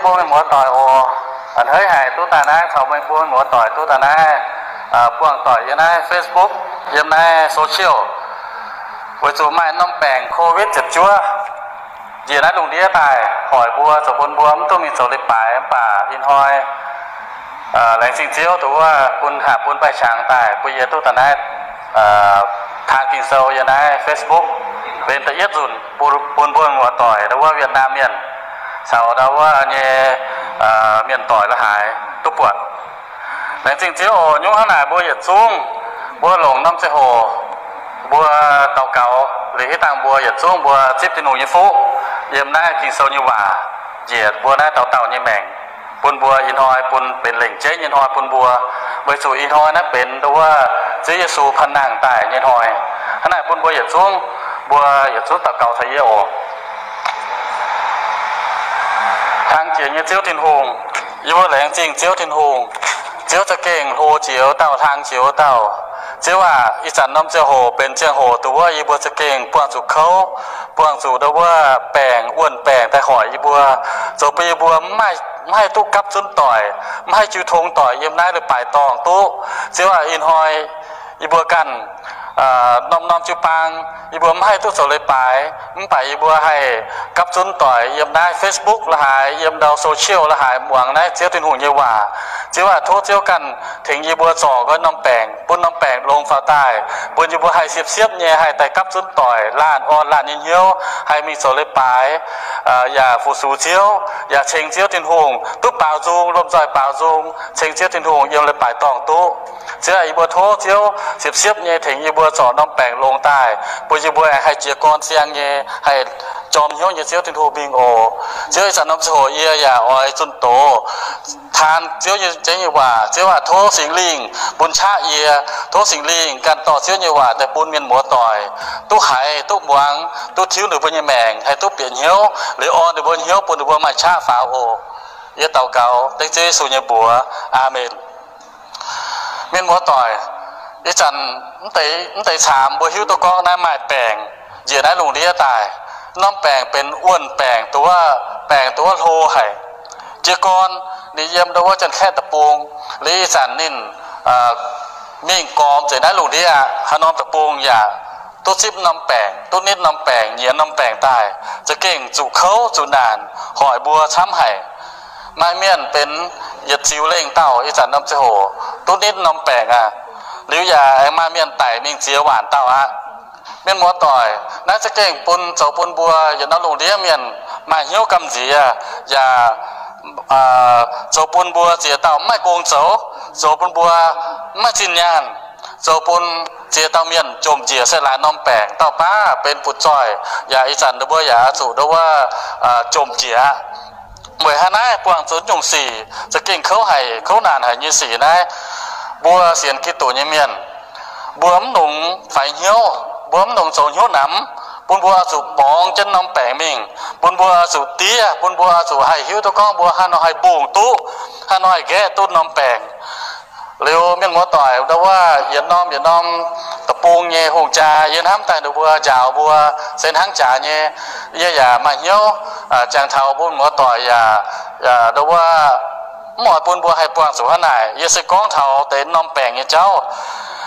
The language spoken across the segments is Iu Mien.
Mbuo mienh muoz-doic oc, a'hneiv haic duqv daaih naaiv caux meih mbuo mienh muoz-doic duqv daaih naaiv buangh doic yiem naaiv Facebook, yiem naaiv social, weic zuqc maaih norm baengc Covid ziepc juov njiec naaiv lungh ndiev daaih hoic mbuo, zoux bun mbuo mv duqv mingh zoux leiz-baaix. Mv baac ih hnoi laengz zingh Ziouv dongh wuov bun hatc bun baih qangx daaih bun yie duqv daaih naaiv taan Ging-Sou yiem naaiv Facebook, benx da'yietv nzunc bun mbuo muoz-doic ndau wuov Việt Nam mienh caux ndau wuov nyei mienh doic la'haaix duqv buatc. Laengz zingh Ziouv oc. Nyungc hnangv naaic mbuo yietc zungv, mbuo longc norm ziangh hoc mbuo daux gaux liuz, hitv dangh mbuo yietc zungv mbuo zipv Tin-Hungh nyei fuqv yiem naaiv Ging-Sou nyei waac njiec mbuo naaiv dauh dauh nyei maengc, bun mbuo ih hnoi bun benx lengc jeiv nyei hnoi bun mbuo, weic zuqc ih hnoi naaiv benx ndau wuov Ziouv Yesu panh nangh daaih nyei hnoi. Hnangv naaic bun mbuo yietc zungv, mbuo yietc zungv daux gaux caux yie oc. Hlang jiex nyei Ziouv Tin-Hungh, yie mbuo laengz zingh Ziouv Tin-Hungh. Ziouv za'gengh hlo jiex wuov dauh, hlang jiex wuov dauh. Ziouv aac, ih zanc norm ziangh hoc benx ziangh hoc dongh wuov yie mbuo za'gengh buangh zuqc kouv, buangh zuqc ndau wuov baengc, wuonh baengc daaih hoic yie mbuo, zoux bun yie mbuo mv haih duqv gapv zunv doic, mv haih jiu tong doic yiem naaiv leiz-baaix dorngh duqv. Ziouv aac, ih hnoi yie mbuo ganh norm-norm jiu-baang yie mbuo mv haih duqv zoux leiz-baaix, mv baac yie mbuo haih gapv zunv doic yiem naaiv Facebook la'haaix, yiem ndau social la'haaix muangx naaiv Ziouv Tin-Hungh nyei waac. Ziouv aac, tov Ziouv ganh tengx yie mbuo zorc nqoi norm baengc, bun norm baengc longx faaux daaih, bun yie mbuo haih siepv-siepv nyei haih daaih gapv zunv doic, laanh orn laanh nyei hnyouv, haih mingh zoux leiz-baaix, yaac fu-sux Ziouv, yaac ceng Ziouv Tin-Hungh duqv baaux nzung, lomh nzoih baaux nzung, ceng Ziouv Tin-Hungh yiem leiz-baaix dorngh duqv. Ziouv aac, yie mbuo tov Ziouv siepv-siepv nyei tengx yie mbuo zorc norm baengc longx daaih, bun yie mbuo haih jiez gorn siang nyei, haih jorm hnyouv nyei Ziouv Tin-Hungh mingh oc. Ziouv, ih zanc norm ziangh hoc yie yaac oix zunh doz taan Ziouv nyei, Ziouv nyei waac. Ziouv aac, tov Singx Lingh bun qaqv yie, tov Singx Lingh ganh dorh Ziouv nyei waac daaih bun mienh muoz-doic duqv haiz, duqv muangx, duqv tiuv ninh mbuo nyei maengc, haih duqv bieqc hnyouv liuz orn ninh mbuo hnyouv, bun ninh mbuo maaih qaqv faaux oc. Yie daux gaux dengv Ziouv Yesu nyei mbuox. Aamen. Mienh muoz-doic, ih zanc mv deix caamx mbuo hiuv duqv gorngv naaiv maaih baengc njiec naaiv lungh ndiev daaih. Norm baengc benx wuonh baengc, dongh wuov baengc dongh wuov hlo haic. Jiez gorn ninh yiem ndau wuov Janx-Kaeqv deic-bung, liuz ih zanc ninh mingh gormx nzengc naaiv lungh ndiev aqv. Haaix norm deic-bung yaac duqv zipv norm baengc, duqv nitv norm baengc, nyienx norm baengc daaih, za'gengh zuqc kouv zuqc naanc, hoic mbuo camv haic. Maaih mienh benx yietc ziux lengh dauh ih zanc norm ziangh hoc duqv nitv norm baengc aqv. Liuz yaac aengx maaih mienh daic mingh ziex waanc dauh aqv. Mienh muoz-doic, naaiv za'gengh bun zoux bun mbuo yietc norm lungh ndiev mienh maaih hnyouv gamh nziex, yaac zoux bun mbuo ziex dauh mv maaih gong zoux, zoux bun mbuo mv maaih zinh nyaanh, zoux bun ziex dauh mienh jomc njiec se laaix norm baengc. Dauh baav benx butv-zoih, yaac ih zanc ninh mbuo yaac oix zuqc ndau wuov jomc njiec aqv. Weic haaix naaiv buangh zuqc nyungc sic za'gengh kouv haic, kouv naanc haic nyei sic naaiv, mbuo sienx Giduc nyei mienh, mbuo mv longc faix hnyouv, mbuo mv longc zoux hnyouv namx, bun mbuo oix zuqc borngz jienv norm baengc mingh, bun mbuo oix zuqc diev, bun mbuo oix zuqc haih hiuv duqv gorngv mbuo haaix nor haih mbungh duqv, haaix nor haih nqaeqv duqv norm baengc. Liuz mienh muoz-doic, ndau wuov yietc norm yietc norm deic-bung nyei hungh jaa, yie hnamv daaih ninh mbuo njaaux mbuo se hnangv jaax nyei. Yie yaac maaih hnyouv jangx taux mbuo muoz-doic yaac, ndau wuov, mv oix bun mbuo haih buangh zuqc hnangv naaic. Yie se gorngv taux deix norm baengc nyei jauv.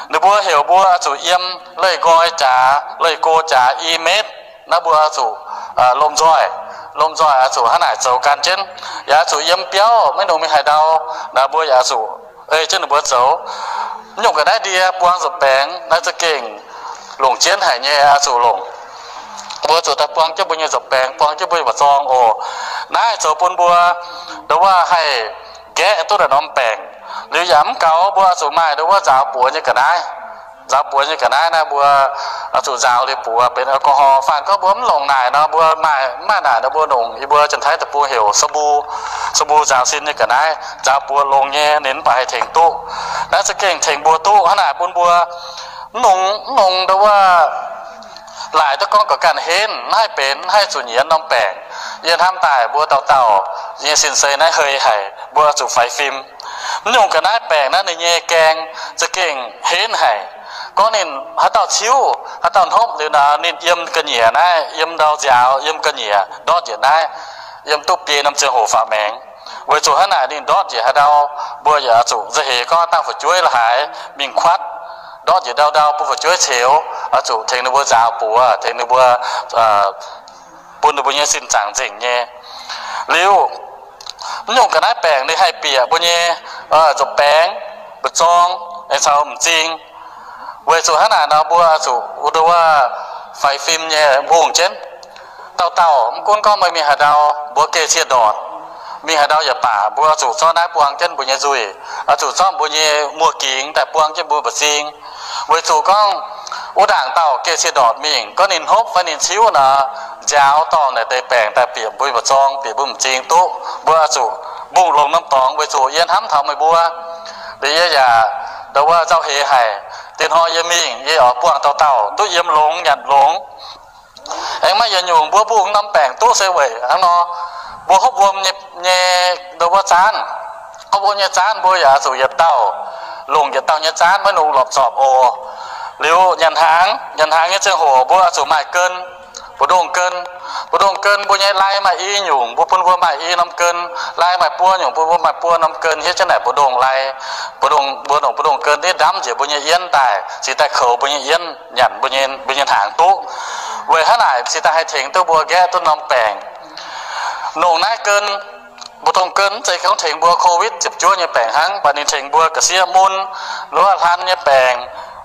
Ninh mbuo heuc mbuo oix zuqc yiem leih nqoi jaax, leih go jaax i metv. Naaiv mbuo oix zuqc lomh nzoih, lomh nzoih oix zuqc hnangv naaic zoux gan jienv. Yaac oix zuqc yiem biauv, maiv nungx mingh haaix ndau. Naaiv mbuo yaac oix zuqc ei jienv ninh mbuo zoux. Mv nyungc ga'naaiv ndie buang zuqc baengx, naaiv za'gengh longc jienv haic nyei, oix zuqc longc. Mbuo zuqc daaih buang jienv mbuo nyei nza'baengx, buang jienv mbuo nyei mba'zorng oc. Naaiv zoux bun mbuo ndau wuov haih nqaeqv duqv naaiv norm baengc. Liuz yaac mv gaux, mbuo oix zuqc maaih ndau wuov nzaaux buoz nyei ga'naaiv. Nzaaux buoz nyei ga'naaiv naaiv mbuo oix zuqc nzaaux liuz buoz benx แอลกอฮอล์. Fanh gorngv mbuo mv longc naaic nor, mbuo maaih, mv maaih naaic nor mbuo longc yie mbuo Janx-Taiv deic-bung heuc สบู่, สบู่ nzaaux sin nyei ga'naaiv, nzaaux buoz longx nyei, ninh mv baac haih tengx duqv. Naaiv za'gengh tengx mbuo duqv hnangv naaic bun mbuo mv longc, mv longc ndau wuov laaic duqv gorngv ga'ganh henv, mv haih benx, mv haih zuqc nyienz norm baengc. Yie hnamv daaih mbuo dauh dauh nyei sin-sei naaiv hei haic, mbuo zuqc faix fim. Mv nyungc ga'naaiv baengc naaiv ninh nyei gaeng za'gengh henv haic. Gorngv ninh haaix dauh ciuv, haaix dauh hnopv liuz nor, ninh yiem ga'nyiec naaiv, yiem ndau nziaaux, yiem ga'nyiec ndortv njiec naaiv. yiem duqv biei norm ziangh hoc faaux maengx. Weic zuqc hnangv naaic ninh ndortv njiec haaix ndau, mbuo yaac oix zuqc nzauh heix gorngv dangh fu'jueiv la'haaix mingh kuatv, ndortv njiec ndau ndau bun fu'jueiv ceux, oix zuqc tengx ninh mbuo nzaaux buoz, tengx ninh mbuo bun ninh mbuo nyei sin zaangc nzengc nyei. Liuz, mv nyungc ga'naaiv baengc ninh haih bieqc mbuo nyei nza'hmien baengx, mbu'zorng, aengx caux m'zing. Weic zuqc hnangv naaic nor mbuo zuqc wuov faix fim nyei mbungh jienv. Dauh dauh mv gunv gorngv meih mingh haaix ndau, mbuo geh cie ndortc, mingh haaix ndau yaac baac, mbuo zuqc zorqv naaiv buang jienv mbuo nyei nzuih, zuqc zorqv mbuo nyei muoz-gingx daaih buang jienv mbuo mba'zing. Weic zuqc gorngv wuov ndaangc dauh geh cie ndortc mingh, gorngv ninh hnopv fai ninh ciuv nor, nziaaux dorngh naaic deix baengc daaih bieqc mbuo mba'zorng, bieqc mbuo m'zing duqv. Mbuo zuqc mbungh longx norm dorngx weic zuqc yie hnamv taux meih mbuo. Liuz yie yaac ndau wuov nzauh heix haic, dinh hnoi yie mingh yie oix buangh dauh dauh duqv yiem longx nyanc longx. Aengx maaih yietc nyungc mbuo mbungh norm baengc duqv se weic hnangv nor, mbuo hopv wuom nyei ndau wuov zaanv, hopv wuom nyei zaanv mbuo yaac zuqc yietc dauh longc yietc dauh nyei zaanv, maiv nungx lorpc zorpc oc. Liuz nyanc hnaangx, nyanc hnaangx nyei ziangh hoc mbuo zuqc maaih gen, mbu'ndongx gen. Mbu'ndongx gen mbuo nyei lai maaih i nyungc, mbuo bun mbuo maaih i norm gen. Lai maaih buo nyungc, bun mbuo maaih buo norm gen. Hietv jienv naaic mbu'ndongx lai, mbu'ndongx, mbu'ndongx gen nitv ndamv njiec mbuo nyei yienv daaih, cingx daaih koux mbuo nyei yienv, nyanc mbuo nyei, mbuo nyei hnaangx duqv. Weic hnangv naaic cingx daaih haih tengx duqv mbuo nqaeqv duqv norm baengc. Longc naaiv gen, mbu'ndongx gen mv zeiz gorngv tengx mbuo Covid ziepc juov nyei baengc hnangv, mv baac ninh tengx mbuo ga'sieqv mun, lorqc hlan nyei baengc,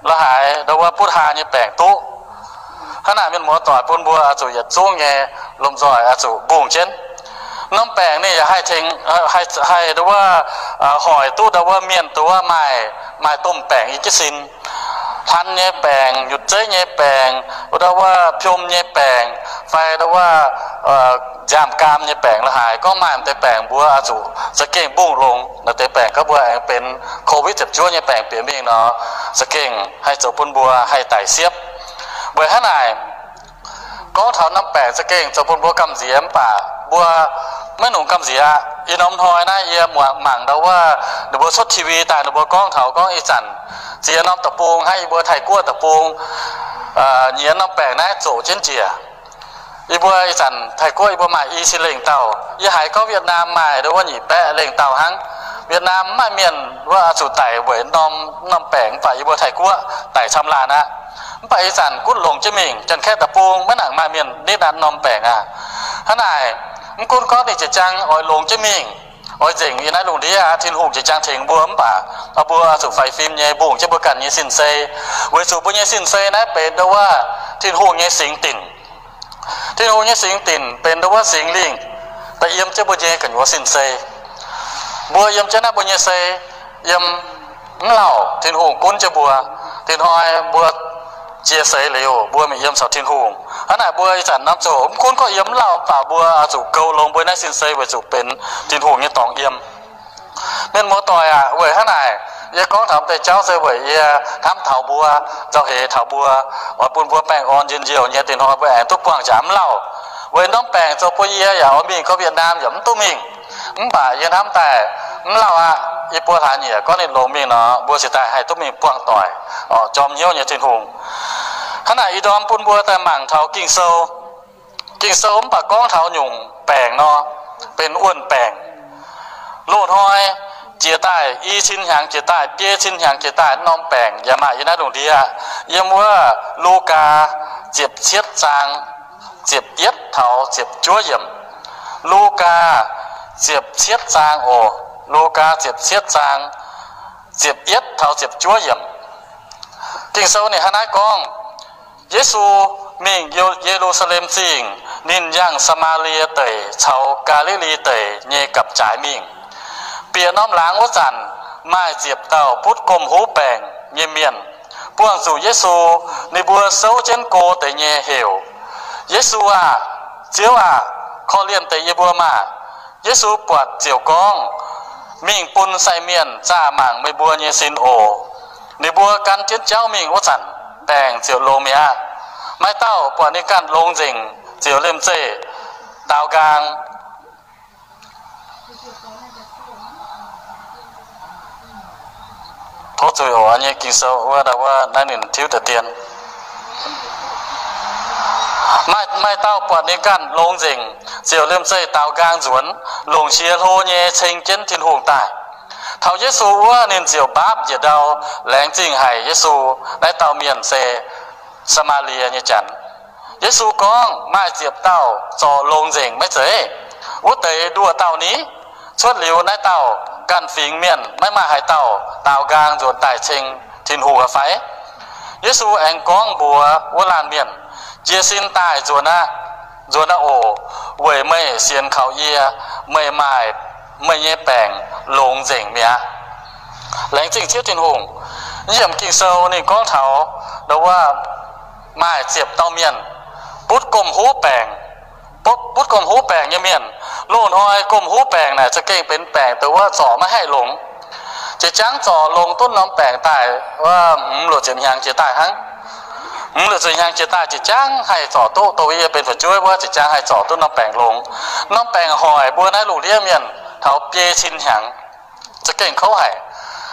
la'haaix ndau wuov butv haa nyei baengc duqv. Hnangv naaic mienh muoz doic bun mbuo oix zuqc yietc zungv nyei lomh nzoih oix zuqc mbungh jienv. Norm baengc ninh yaac haih tengx, haih ndau wuov hoic duqv ndau wuov mienh ndau wuov maaih, maaih domh baengc i jienv sin. Hlan nyei baengc, nyutc zeiv nyei baengc, ndau wuov piom nyei baengc, fai ndau wuov nziaamv gaam nyei baengc la'haaix. Gorngv maaih deix baengc mbuo oix zuqc za'gengh mbungh longx. Naaiv deix baengc gorngv mbuo aengx benx Covid ziepc juov nyei baengc bieqc mingh nor, za'gengh haih zoux bun mbuo haih daic siepv. Weic hnangv naaic, gorngv taux norm baengc za'gengh zoux bun mbuo gamh nziex mv baac mbuo maiv nungx gamh nziex aqv. Ih norm hnoi naaiv yie mangc ndau wuov ninh mbuo cuotv T V daaih ninh mbuo gorngv taux gorngv ih zanc ziex norm deic-bung hnangv yie mbuo Taiv-Guoqv deic-bung nyei norm baengc naaiv zoqc jienv njiec. Yie mbuo ih zanc Taiv-Guoqv yie mbuo maaih i cin lengh dauh. Yie haiz gorngv Vietnam maaih ndau wuov nyic baeqv lengh dauh hnangv. Vietnam mv maaih mienh wuov oix zuqc daic weic norm, norm baengc mv baac yie mbuo Taiv-Guoqv daic camv laanh aqv. Mv baac ih zanc gunv longx jienv mingh, Janx-Kaeqv deic-bung maiv nangc maaih mienh nitv naaiv norm baengc aqv. Hnangv naaic, mv gunv gorngv ninh jiex jaang oix longx jienv mingh, oix nzengc yiem naaiv lungh ndiev, Tin-Hungh jiex jaang tengx mbuo mv baac mbuo zuqc faix fim nyei mbungh jienv mbuo ganh nyei sin-sei, weic zuqc mbuo nyei sin-sei naaiv benx ndau wuov Tin-Hungh nyei singx dinc. Tin-Hungh nyei singx dinc benx ndau wuov Singx Lingh daaih yiem jienv mbuo nyei gu'nyuoz sin-sei. Mbuo yiem jienv naaiv mbuo nyei sei, yiem mv lauh Tin-Hungh gunv jienv mbuo. Dinh hnoi mbuo jiex seix liuz, mbuo mingh yiem caux Tin-Hungh. Hnangv naaic mbuo ih zanc norm zoqc mv gunv gorngv yiem mv lauh mv baac mbuo zuqc goux longx mbuo naaiv sin-sei weic zuqc benx Tin-Hungh nyei dorngx yiem. Mienh muoz doic aac, weic hnangv naaic, yie gorngv taux deix jauv se weic yie hnamv taux mbuo, nzauh heix taux mbuo, oix bun mbuo baengh orn njien-youh nyei dinh hnoi mbuo aengx duqv buangh njaaux mv lauh. Weic norm baengc zoux bun yie yaac oix mingh gorngv Vietnam yaac mv duqv mingh. Mv baac yie hnamv daaih mv lauh aqv, yie buo hlaax nyieqc gorngv ninh longx mingh nor, mbuo cingx daaih haih duqv mingh buangh doic, jorm hnyouv nyei Tin-Hungh. Hnangv naaic ih ndorm bun mbuo daaih mangc taux Ging-Sou. Ging-Sou mv baac gorngv taux nyungc baengc nor, benx wuonh baengc. Loz-hnoi jiex daaih, i cin hnyangx jiex daaih, biei cin hnyangx jiex daaih, norm baengc yaac maaih yiem naaiv lungh ndiev. Yiem wuov Lugaa ziepc cietv zaang ziepc yietv taux ziepc juov yiemc. Lugaa ziepc cietv zaang oc. Lugaa ziepc cietv zaang ziepc yietv taux ziepc juov yiemc. Ging-Sou ninh hnangv naaiv gorngv, Yesu mingh Ye-, Ye^lu^saa^lem Zingh, ninh yangh Saa^maa^lie Deic caux Gaa^li^li Deic nyei gapv-jaaix mingh. Bieqc norm laangz wuov zanc, maaih ziepc dauh butv gomh huv baengc nyei mienh buangh zuqc Yesu. Ninh mbuo souv jienv go deix nyei heuc, Yesu aah! Ziouv aah! Korv-lienh deix yie mbuo maah! Yesu buatc ziouc gorngv, Mingh bun sai mienh zaah mangc meih mbuo nyei sin oc. Ninh mbuo gan jienv jauv mingh wuov zanc, baengc ziouc longx mi'aqv. Maaih dauh buatc ninh ganh longx nzengc ziouc liemh zeih daaux nqaang. Tov zuiz oc, nyei Ging-Sou wuov, wuov naaiv ninh tiuv deix dien. Maaih, maaih dauh buatc ninh ganh longx nzengc ziouc liemh zeih daaux nqaang nzuonx, longc qiex hlo nyei ceng jienv Tin-Hungh daaih. Taux Yesu wuov, ninh ziouc mbaapv njiec ndau. Laengz zingh haic Yesu, naaiv dauh mienh se Saa^maa^lie nyei Janx. Yesu gorngv, Maaih ziepc dauh zorc longx nzengc maiv zeiz? Wuov deix nduoh dauh ni? Cuotv liuz naaiv dauh, ganh fingx mienh maiv maaih haaix dauh daaux nqaang nzuonx daaih ceng Tin-Hungh aqv fai? Yesu aengx gorngv mbuox wuov laanh mienh, Jiez sin daaih nzuonx aqv, nzuonx aqv oc, weic meih sienx kaux yie, meih maaih, meih nyei baengc longx nzengc mi'aqv. Laengz zingh Ziouv Tin-Hungh. Yiem Ging-Sou ninh gorngv taux ndau wuov maaih ziepc dauh mienh butv gomh huv baengc, butv, butv gomh huv baengc nyei mienh. Loz-hnoi gomh huv baengc naaic za'gengh benx baengc dongh wuov zorc maiv haih longx. Jiex jangv zorc longx duqv norm baengc daaih wuov, hmz luoqc ziepc hnyangx jiex daaih hnangv. Hmz luoqc ziepc hnyangx jiex daaih jiex jangv haih zorc duqv, dongh yie benx fu'jueiv wuov, jiex jangv haih zorc duqv norm baengc longx. Norm baengc hoic mbuo naaiv lungh ndiev mienh taux biei cin hnyangx, za'gengh kouv haic.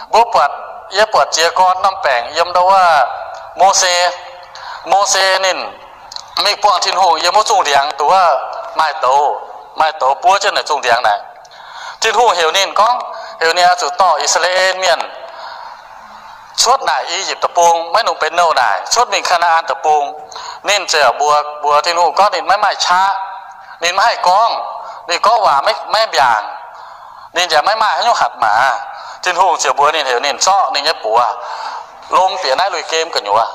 Mbuo buatc, yie buatc jiez gorn norm baengc yiem ndau wuov Mose. Mose ninh mingh buangh Tin-Hungh yiem wuov zungh ndiangx, dongh wuov maaih douz, maaih douz buov jienv naaic zungh ndiangx naaic. Tin-Hungh heuc ninh gorngv, heuc ninh oix zuqc dorh I^saa^laa^en Mienh cuotv naaic I^yipv Deic-Bung, maiv nungx benx nouh naaic, cuotv mingh Kaa^naa^an Deic-Bung. Ninh ziouc mbuox, mbuox Tin-Hungh gorngv ninh maiv maaih qaqv, ninh maiv haih gorngv, ninh gorngv waac maiv, maiv mbiaangc, ninh yaac maiv maaih haaix nyungc hatc maaz. Tin-Hungh ziouc mbuox ninh, heuc ninh zorqv ninh nyei buoz lomh bieqc naaiv lui-gem gu'nyuoz.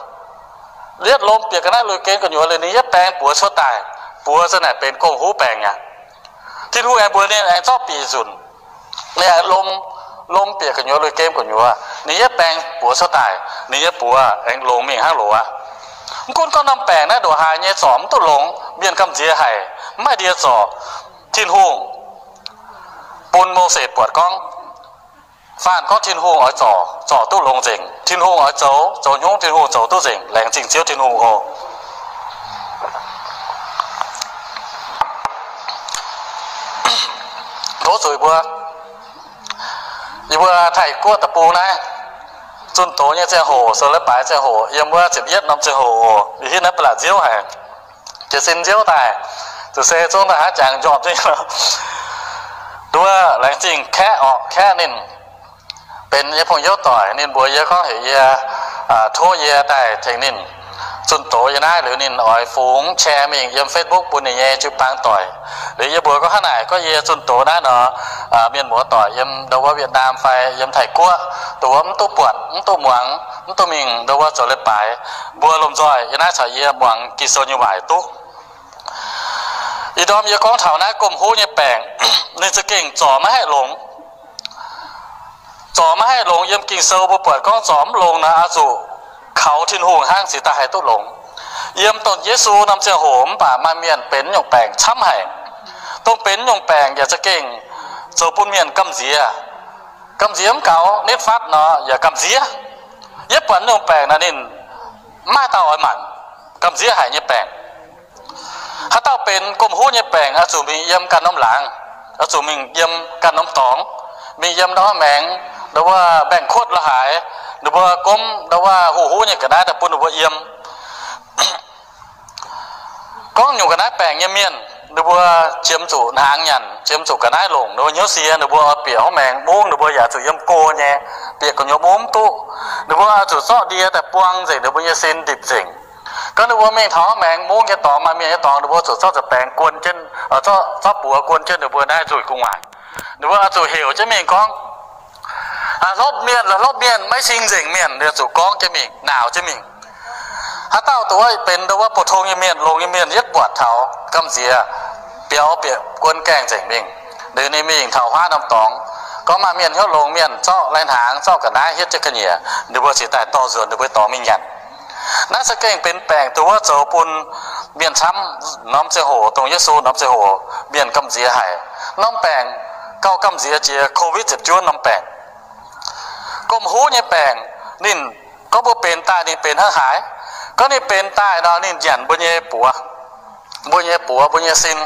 Lietv lomh bieqc ga'naaiv lui-gem gu'nyuoz liuz, ninh yietv baeng buoz cuotv daaih. Buoz za'naaic benx gomh huv baengc aqv. Tin-Hungh aengx mbuox ninh aengx zorqv bieqc nzunc. Ninh aengx lomh, lomh bieqc gu'nyuoz lui-gem gu'nyuoz, ninh yietv baeng buoz cuotv daaih, ninh nyei buoz aengx longx mingh hnangv loz aqv. Mv gunv gorngv norm baengc naaiv ndongc haaix nyei zorc mv duqv longx, mienh gamh nziex haic, mv maaih ndie zorc. Tin-Hungh bun Mose buatc gorngv, faanh gorngv Tin-Hungh oix zorc, zorc duqv longx nzengc. Tin-Hungh oix zoux, zoux hnyouv Tin-Hungh zoux duqv nzengc. Laengz zingh Ziouv Tin-Hungh oc. Tov zuiz mbuo, yie mbuo Taiv-Guoqv deic-bung naaiv, zunh doz nyei ziangh hoc, zoux leiz-baaix ziangh hoc, yiem wuov ziepc yietv norm ziangh hoc oc, yie hitv naaiv ba'laqc nziouv haic. Jiez sin nziouv daaih, zuqc se zungv daaih hnangv jangx njormh jienv. Nduov laengz zingh Kaeqv orqc, Kaeqv ninh benx yie nyei pong youv doic. Ninh mbuox yie gorngv heuc yie, tov yie daaih tengx ninh zunh doz yie naaiv. Liuz ninh oix fungx share mingh yiem Facebook bun ninh nyei jiu-baang doic. Liuz yie mbuox gorngv hnangv naaic, gorngv yie zunh doz naaiv nor, mienh muoz doic yiem ndau wuov Việt Nam fai yiem Taiv-Guoqv, dongh wuov mv duqv buatc, mv duqv muangx, mv duqv mingh ndau wuov zoux leiz-baaix, mbuo lomh nzoih yie naaiv caux yie muangx Ging-Sou nyei waaic duqv. Ih ndorm yie gorngv taux naaiv gomh huv nyei baengc, ninh za'gengh zorc maiv haih longx. Zorc maiv haih longx. Yiem Ging-Sou mbuo buatc gorngv zorc mv longx nor, oix zuqc kaux Tin-Hungh hnangv ziouc daaih haih duqv longx. Yiem dongh Yesu norm ziangh hoc mv baac maaih mienh benx nyungc baengc camv haic. Dongh benx nyungc baengc yaac za'gengh zoux bun mienh gamh nziex. Gamh nziex mv gaux, nitv fatv nor yaac gamh nziex. Yie buatc nyungc baengc naaic ninh mv maaih dauh oix mangc, gamh nziex haic nyei baengc. Haaix dauh benx gomh huv nyei baengc oix zuqc mingh yiem ganh norm laangz, oix zuqc mingh yiem ganh norm dorngx, mingh yiem ndau wuov maengx, ndau wuov mbaengx-kuotv la'haaix, ninh mbuo gomv ndau wuov huv huv nyei ga'naaiv daaih bun ninh mbuo yiem. Gorngv nyungc ga'naaiv baengc nyei mienh, ninh mbuo qiemx zuqc hnaangx nyanc, qiemx zuqc ga'naaiv longc, ninh mbuo hnyouv sie, ninh mbuo oix bieqc wuov maengx mungv, ninh mbuo yaac zuqc yiem go nyei, bieqc gu'nyuoz mungv mv duqv. Ninh mbuo oix zuqc zorqv ndie daaih buang nzengc ninh mbuo nyei sin ndipc nzengc. Gorngv ninh mbuo mingh taux wuov maengx mungv nyei dorngx, maaih mienh nyei dorngx, ninh mbuo zuqc zorqv nza'baengx guon jienv, zorqv, zorqv buoz guon jienv ninh mbuo naaiv nzuih gu'nguaaic. Ninh mbuo oix zuqc heuc jienv mingh gorngv, hlopv mienh, hlopv mienh, maiv sing nzengc mienh, ninh zuqc gorngv jienv mingh, naauc jienv mingh. Haaix dauh dongh wuov benx ndau wuov pou-tong nyei mienh, longx nyei mienh, yietv buatc taux gamh nziex, biaux bieqc guon gaengh nzengc mingh. Liuz ninh mingh taux huaav norm dorngx, gorngv maaih mienh hnyouv longx mienh zorqv lai-hnaangx, zorqv ga'naaiv hietv jienv ga'nyiec, ninh mbuo cingx daaih dorh nzuonx ninh mbuo dorngx mingh nyanc. Naaiv se gengh benx baengc dongh wuov zoux bun mienh camv norm ziangh hoc, dongh Yesu norm ziangh hoc mienh gamh nziex haic. Norm baengc gauh gamh nziex jiex Covid ziepc juov norm baengc. Gomh huv nyei baengc, ninh gorngv mbuo benx daaih ninh benx hnangv haaix? Gorngv ninh benx daaih nor, ninh nyanc mbuo nyei buoz, mbuo nyei buoz, mbuo nyei sin,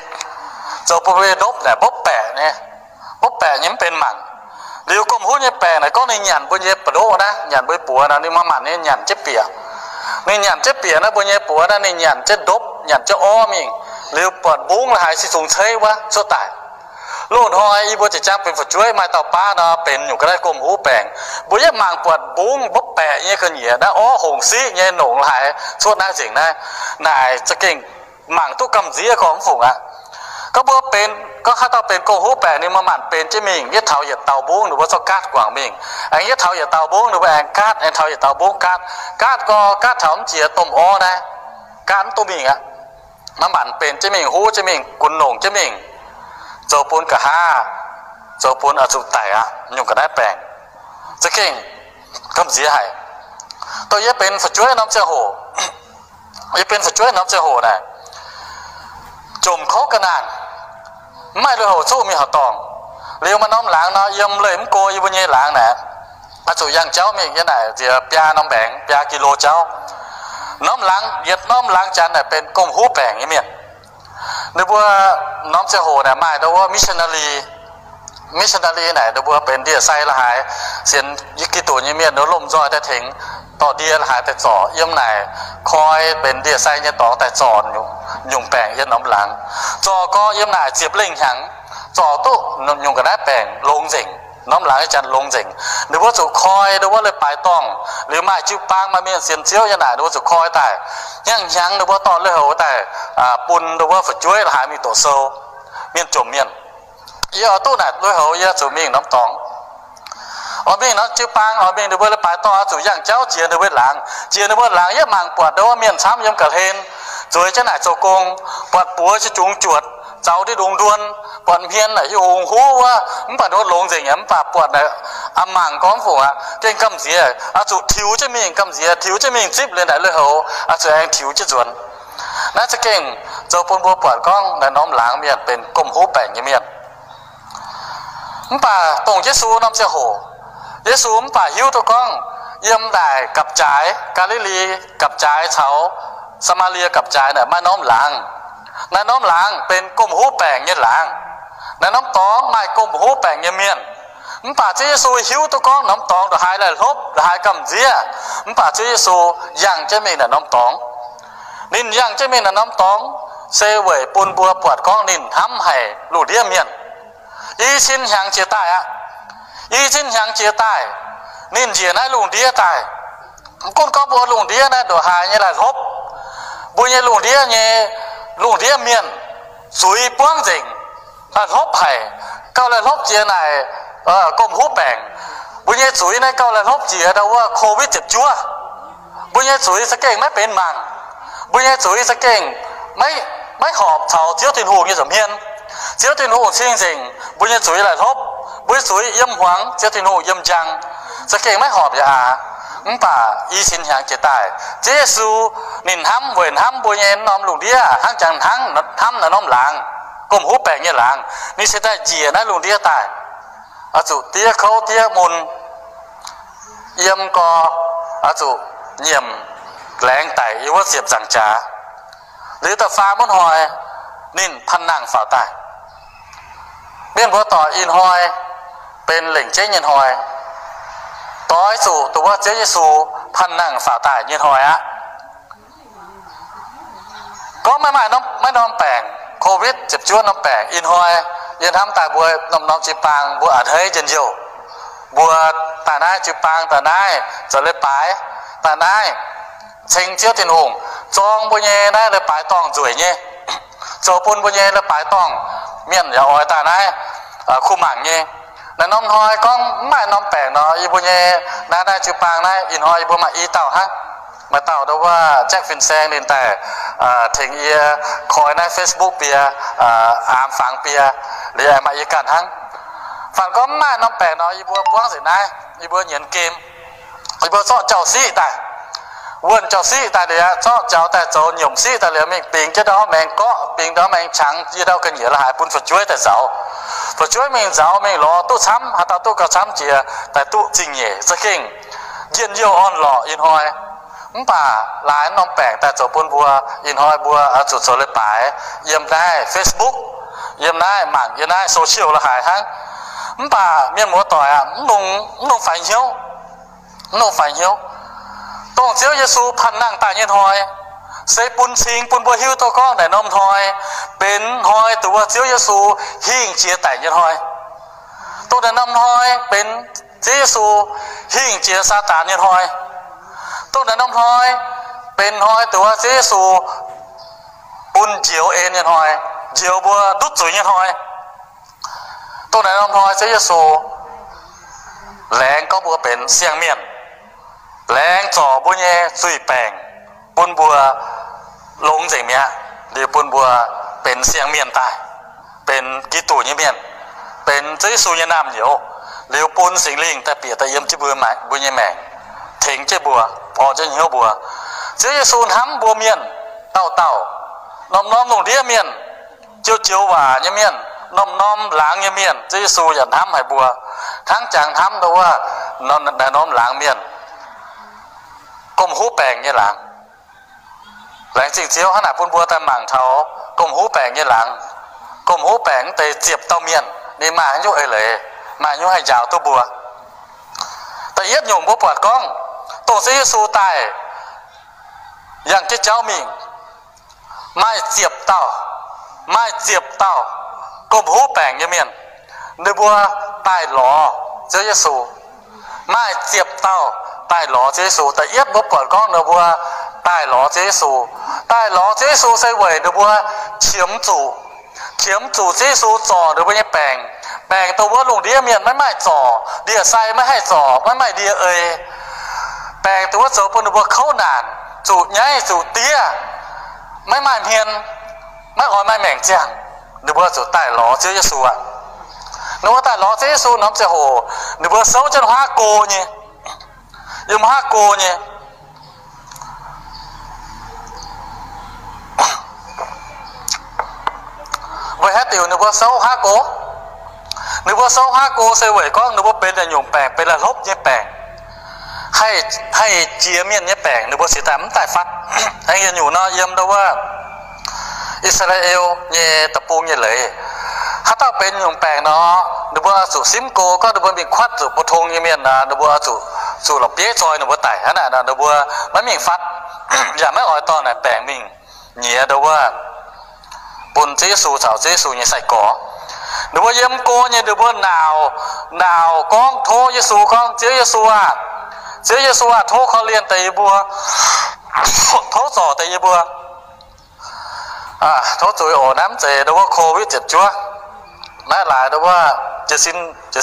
zoux bun mbuo nyei ndopv naaic mbopv baeqc nyei, mbopv baeqc nyei mv benx mangc. Liuz gomh huv nyei baengc naaic gorngv ninh nyanc mbuo nyei buoz-ndoqv naaiv, nyanc mbuo nyei buoz nor, ninh maaih manc nyei nyanc jienv bieqc. Ninh nyanc jienv bieqc naaiv, mbuo nyei buoz naaiv ninh nyanc jienv ndopv, nyanc jienv orv mingh. Liuz buatc mbungv la'haaix se zungx ceiv wuov cuotv daaih. Loz-hnoi yie mbuo jiex jaang benx fu'jueiv maaih dauh baav nor benx nyungc ga'naaiv gomh huv baengc. Mbuo yietv mangc buatc mbungv mbopv baeqc nyei ga'nyiec naaiv, orv hongc siqv nyei nongc la'haaix cuotv naaiv nzengc naaiv. Naaic za'gengh mangc duqv gamh nziev gorngv mv fungc aqv. Gorngv mbuo benx, gorngv haaix dauh benx gomh huv baengc, ninh maaih maanc benx jienv mingh, yietv taux yietc dauh mbungv ninh mbuo zorqv gaatv guangc mingh. Aengx yietv taux yietc dauh mbungv ninh mbuo aengx gaatv, aengx taux yietc dauh mbungv gaatv. Gaatv gorngv gaatv taux mv jiex domh orv naaiv, gaatv mv duqv mingh aqv. Maaih maanc benx jienv mingh, huv jienv mingh, gunx longc jienv mingh, zoux bun nqa'haav, zoux bun oix zuqc daic aqv. Nyungc ga'naaiv baengc za'gengh gamh nziev haic. Dongh yie benx fu'jueiv norm ziangh hoc, yie benx fu'jueiv norm ziangh hoc naaic, jomc kouv ga'naanh, mv maaih lui-houx zuqv mingh horqc dorngh. Liuz maaih norm laangz nor, yiem leih mv go yie mbuo nyei laangz naaic, oix zuqc yangh jauv mingh. Yie naaic nziex biaa norm maengx, biaa กิโล jauv. Norm laangz, yietc norm laangz janx naaic benx gomh huv baengc nyei mienh. Ninh mbuo norm ziangh hoc naaic maaih ndau wuov missionary. Missionary naaic ninh mbuo benx ndie-sai la'haaix, sienx Giduc nyei mienh, ninh mbuo lomh nzoih daaih tengx dorh ndie la'haaix daaih zorc yiem naaic, koi benx ndie-sai nyei dorngx daaih zorc nyungc baengc yiem norm laangz. Zorc gorx yiem naaic ziepc lengh hnyangx, zorc duqv nyungc ga'naaiv baengc longx nzengc. Norm laangz nyei janx longx nzengc. Ninh mbuo zuqc koi ndau wuov leiz-baaix dorngh. Liuz maaih jiu-baang maaih mienh sienx Ziouv nyei naaic, ninh mbuo zuqc koi daaih. Hnyangx-hnyangx ninh mbuo dorh lui-houx daaih bun ndau wuov fu'jueiv la'haaix mingh doqc sou, mienh jomc mienh. Yie oix duqv naaic lui-houx yie zuqc mingh norm dorngx. Oix mingh norm jiu-baang, oix mingh ninh mbuo leiz-baaix dorngh, oix zuqc yangh jauv jiex ninh mbuo laangz. Jiex ninh mbuo laangz yietv mangc buatc ndau wuov mienh camv yiem ga'hlen, zueiz jienv naaic zoux gong, buatc buoz jienv jungx juotc, zaux ndiev ndongx nduon, buatc hmien naaic hiuv hungx huv wuov, mv baac ndau wuov longx nzengc aqv. Mv baac buatc naaic, aa, mangc gorngv mv fungc aqv, gengh gamh nziex, oix zuqc tiux jienv mingh, gamh nziex tiux jienv mingh zipv liuz naaic lui-houx, oix zuqc aengx tiux jienv nzuonx. Naaiv za'gengh zoux bun mbuo buatc gorngv naaiv norm laangz mienh benx gomh huv baengc nyei mienh. Mv baac dongh Yesu norm ziangh hoc, Yesu mv baac hiuv duqv gorngv yiem naaic gapv-jaaix, Gaa^li^li gapv-jaaix caux Saa^maa^lie gapv-jaaix naaic maaih norm laangz. Naaiv norm laangz benx gomh huv baengc nyei laangz. Naaiv norm dorngx maaih gomh huv baengc nyei mienh. Mv baac Ziouv Yesu hiuv duqv gorngv norm dorngx ndongc haaix laih hlopv, ndongc haaix gamh nziev. Mv baac Ziouv Yesu yangh jienv mingh naaic norm dorngx. Ninh yangh jienv mingh naaic norm dorngx se weic bun mbuo buatc gorngv ninh hnamv haic lungh ndiev mienh. I cin hnyangx jiex daaih aqv. I cin hnyangx jiex daaih, ninh njiec naaiv lungh ndiev daaih. Mv gunv gorngv mbuo lungh ndiev naaiv ndongc haaix nyei laih hlopv, mbuo nyei lungh ndiev nyei, lungh ndiev mienh zuiz buangv nzengc, laih hlopv haic, gauh laih hlopv jiex naaic gomh huv baengc. Mbuo nyei zuiz naaiv gauh laih hlopv jiex ndau wuov Covid ziepc juov. Mbuo nyei zuiz za'gengh maiv benx mangc. Mbuo nyei zuiz za'gengh maiv, maiv horpc caux Ziouv Tin-Hungh nyei nza'hmien. Ziouv Tin-Hungh cing-nzengc mbuo nyei zuiz laih hlopv. Mbuo nyei zuiz yiem hmuangx, Ziouv Tin-Hungh yiem njang, za'gengh maiv horpc yaac aax. Mv baac i cin hnyangx jiex daaih, Ziouv Yesu ninh hnamv, weic hnamv mbuo nyei norm lungh ndiev hnangv jangx hnangv hnamv naaiv norm laangz, gomh huv baengc nyei laangz, ninh cingx daaih njiec naaiv lungh ndiev daaih, oix zuqc diev kouv diev mun, yiem gorx, oix zuqc nyiemc laengz daic yiem wuov ziepc nzaangc jaax. Liuz da'faam wuov hnoi, ninh panh nangh faaux daaih. Mienh muoz-doic, ih hnoi benx lengc jeiv nyei hnoi, doix zuqc dongh wuov Ziouv Yesu panh nangh faaux daaih nyei hnoi aqv. Gorngv maiv maaih norm, maiv norm baengc, Covid ziepc juov norm baengc, ih hnoi yie hnamv daaih mbuo norm-norm jiu-baang mbuo a'hneiv njien-youh. Mbuo daaih naaiv jiu-baang, daaih naaiv zoux leiz-baaix, daaih naaiv ceng Ziouv Tin-Hungh, zorng mbuo nyei naaiv leiz-baaix dorngh nzueic nyei, zoux bun mbuo nyei leiz-baaix dorngh, mienh yaac oix daaih naaiv kuh mangc nyei. Naaiv norm hnoi gorngv mv maaih norm baengc nor, yie mbuo nyei naaiv, naaiv jiu-baang naaiv ih hnoi yie mbuo maaih i dauh hnangv. Maaih dauh ndau wuov Jack Fin-Saeng ninh daaih tengx yie koi naaiv Facebook bie, aamx fangx bie, liuz maaih yie ganh hnangv. Fangx gorngv mv maaih norm baengc nor, yie mbuo buangv nzengc naaiv, yie mbuo nyienz game, yie mbuo zorqv jauv-siqv daaih, wuonh jauv-siqv daaih liuz, zorqv jaux daaih zoux nyiemc siqv daaih liuz, mingh bingx jienv ndau hnangv maengx gorqv, bingx ndau hnangv maengx qangx, yie ndau ga'nyiec la'haaix bun fu'jueiv daaih nzauz. Fu'jueiv mingh nzauz mingh lorz duqv camv, haaix dauh duqv gauh camv jiex daaih duqv zingh nyeic za'gengh njien-youh orn-lorqc ih hnoi. Mv baac laaix norm baengc daaih zoux bun mbuo ih hnoi mbuo oix zuqc zoux leiz-baaix yiem naaiv Facebook, yiem naaiv mangc yiem naaiv social la'haaix hnangv. Mv baac mienh muoz-doic aac, mv longc, mv longc faix hnyouv, mv longc faix hnyouv. Dongh Ziouv Yesu panh nangh daaih nyei hnoi, se bun cing bun mbuo hiuv duqv gorngv naaiv norm hnoi benx hnoi dongh wuov Ziouv Yesu hingh jiex daic nyei hnoi. Dongh naaiv norm hnoi benx Ziouv Yesu hingh jiex Saadaan nyei hnoi. Dongh naaiv norm hnoi benx hnoi dongh wuov Ziouv Yesu bun njoux en nyei hnoi, njoux mbuo ndutv zuiz nyei hnoi. Dongh naaiv norm hnoi Ziouv Yesu laengz gorngv mbuo benx siang-mienh, laengz zorc mbuo nyei zuiz-baengc bun mbuo longx nzengc mi'aqv, liuz bun mbuo benx siang-mienh daaih, benx Giduc nyei mienh, benx Ziouv Yesu nyei naamh nyouz, liuz bun Singx Lingh daaih bieqc daaih yiem jienv mbuo, mbuo nyei maengc, tengx jienv mbuo, orn jienv hnyouv mbuo. Ziouv Yesu hnamv mbuo mienh dauh dauh, norm-norm lungh ndiev mienh, joux-joux waac nyei mienh, norm-norm laangz nyei mienh, Ziouv Yesu yaac hnamv haic mbuo, hnangv jangx hnamv ndau wuov naaiv norm laangz mienh, gomh huv baengc nyei laangz. Laengz zingh Ziouv hnangv naaic bun mbuo daaih mangc taux gomh huv baengc nyei laangz. Gomh huv baengc deix ziepc dauh mienh ninh maaih haaix nyungc eix leiz, maaih haaix nyungc haih njaaux duqv mbuo. Da'yietv nyungc mbuo buatc gorngv, dongh Ziouv Yesu daaih yangh jienv jauv mingh, maaih ziepc dauh, maaih ziepc dauh gomh huv baengc nyei mienh, ninh mbuo daaih lorz Ziouv Yesu. Maaih ziepc dauh daaih lorz Ziouv Yesu. Da'yietv mbuo buatc gorngv ninh mbuo daaih lorz Ziouv Yesu. Daaih lorz Ziouv Yesu se weic ninh mbuo qiemx zuqc, qiemx zuqc Ziouv Yesu zorc ninh mbuo nyei baengc. Baengc dongh wuov lungh ndiev mienh maiv maaih zorc, ndie-sai maiv haih zorc, maiv maaih ndie ei. Baengc dongh wuov zoux bun ninh mbuo kouv naanc, zuqc nyaiv zuqc diev, maiv maaih hmien, maiv oix maaih maengc ziangh. Ninh mbuo zuqc daaih lorz Ziouv Yesu aqv. Ninh mbuo daaih lorz Ziouv Yesu norm ziangh hoc, ninh mbuo souv jienv wuov haav go nyei, yiem wuov haav go nyei. Weic haaix diuc ninh mbuo souv haav go? Ninh mbuo souv haav go se weic gorngv ninh mbuo benx naaiv nyungc baengc benx la'hlopv nyei baengc, haih, haih jiex mienh nyei baengc, ninh mbuo cingx daaih mv daaih fatv. Aengx yietc nyungc nor, yiem ndau wuov I^saa^laa^en nyei deic-bung nyei leiz, haaix dauh benx nyungc baengc nor, ninh mbuo zuqc simv go, gorngv ninh mbuo mingh kuatv zuqc pou-tong nyei mienh nor, ninh mbuo zuqc, zuqc la'bieiv zoi ninh mbuo daic. Hnangv naaic nor ninh mbuo maiv mingh fatv, yaac maiv oix dorh naaic baengc mingh nyiex ndau wuov bun Ziouv Yesu caux Ziouv Yesu nyei sai-gorx. Ninh mbuo yiem go nyei, ninh mbuo naaic, naaic gorngv tov Yesu gorngv, Ziouv Yesu aah! Ziouv Yesu aah! Tov korv-lienh deix yie mbuo. Tov zorc deix yie mbuo. Tov zuiz oc. Naaiv mv zeiz ndau wuov Covid ziepc juov. Naaiv laaix ndau wuov jiez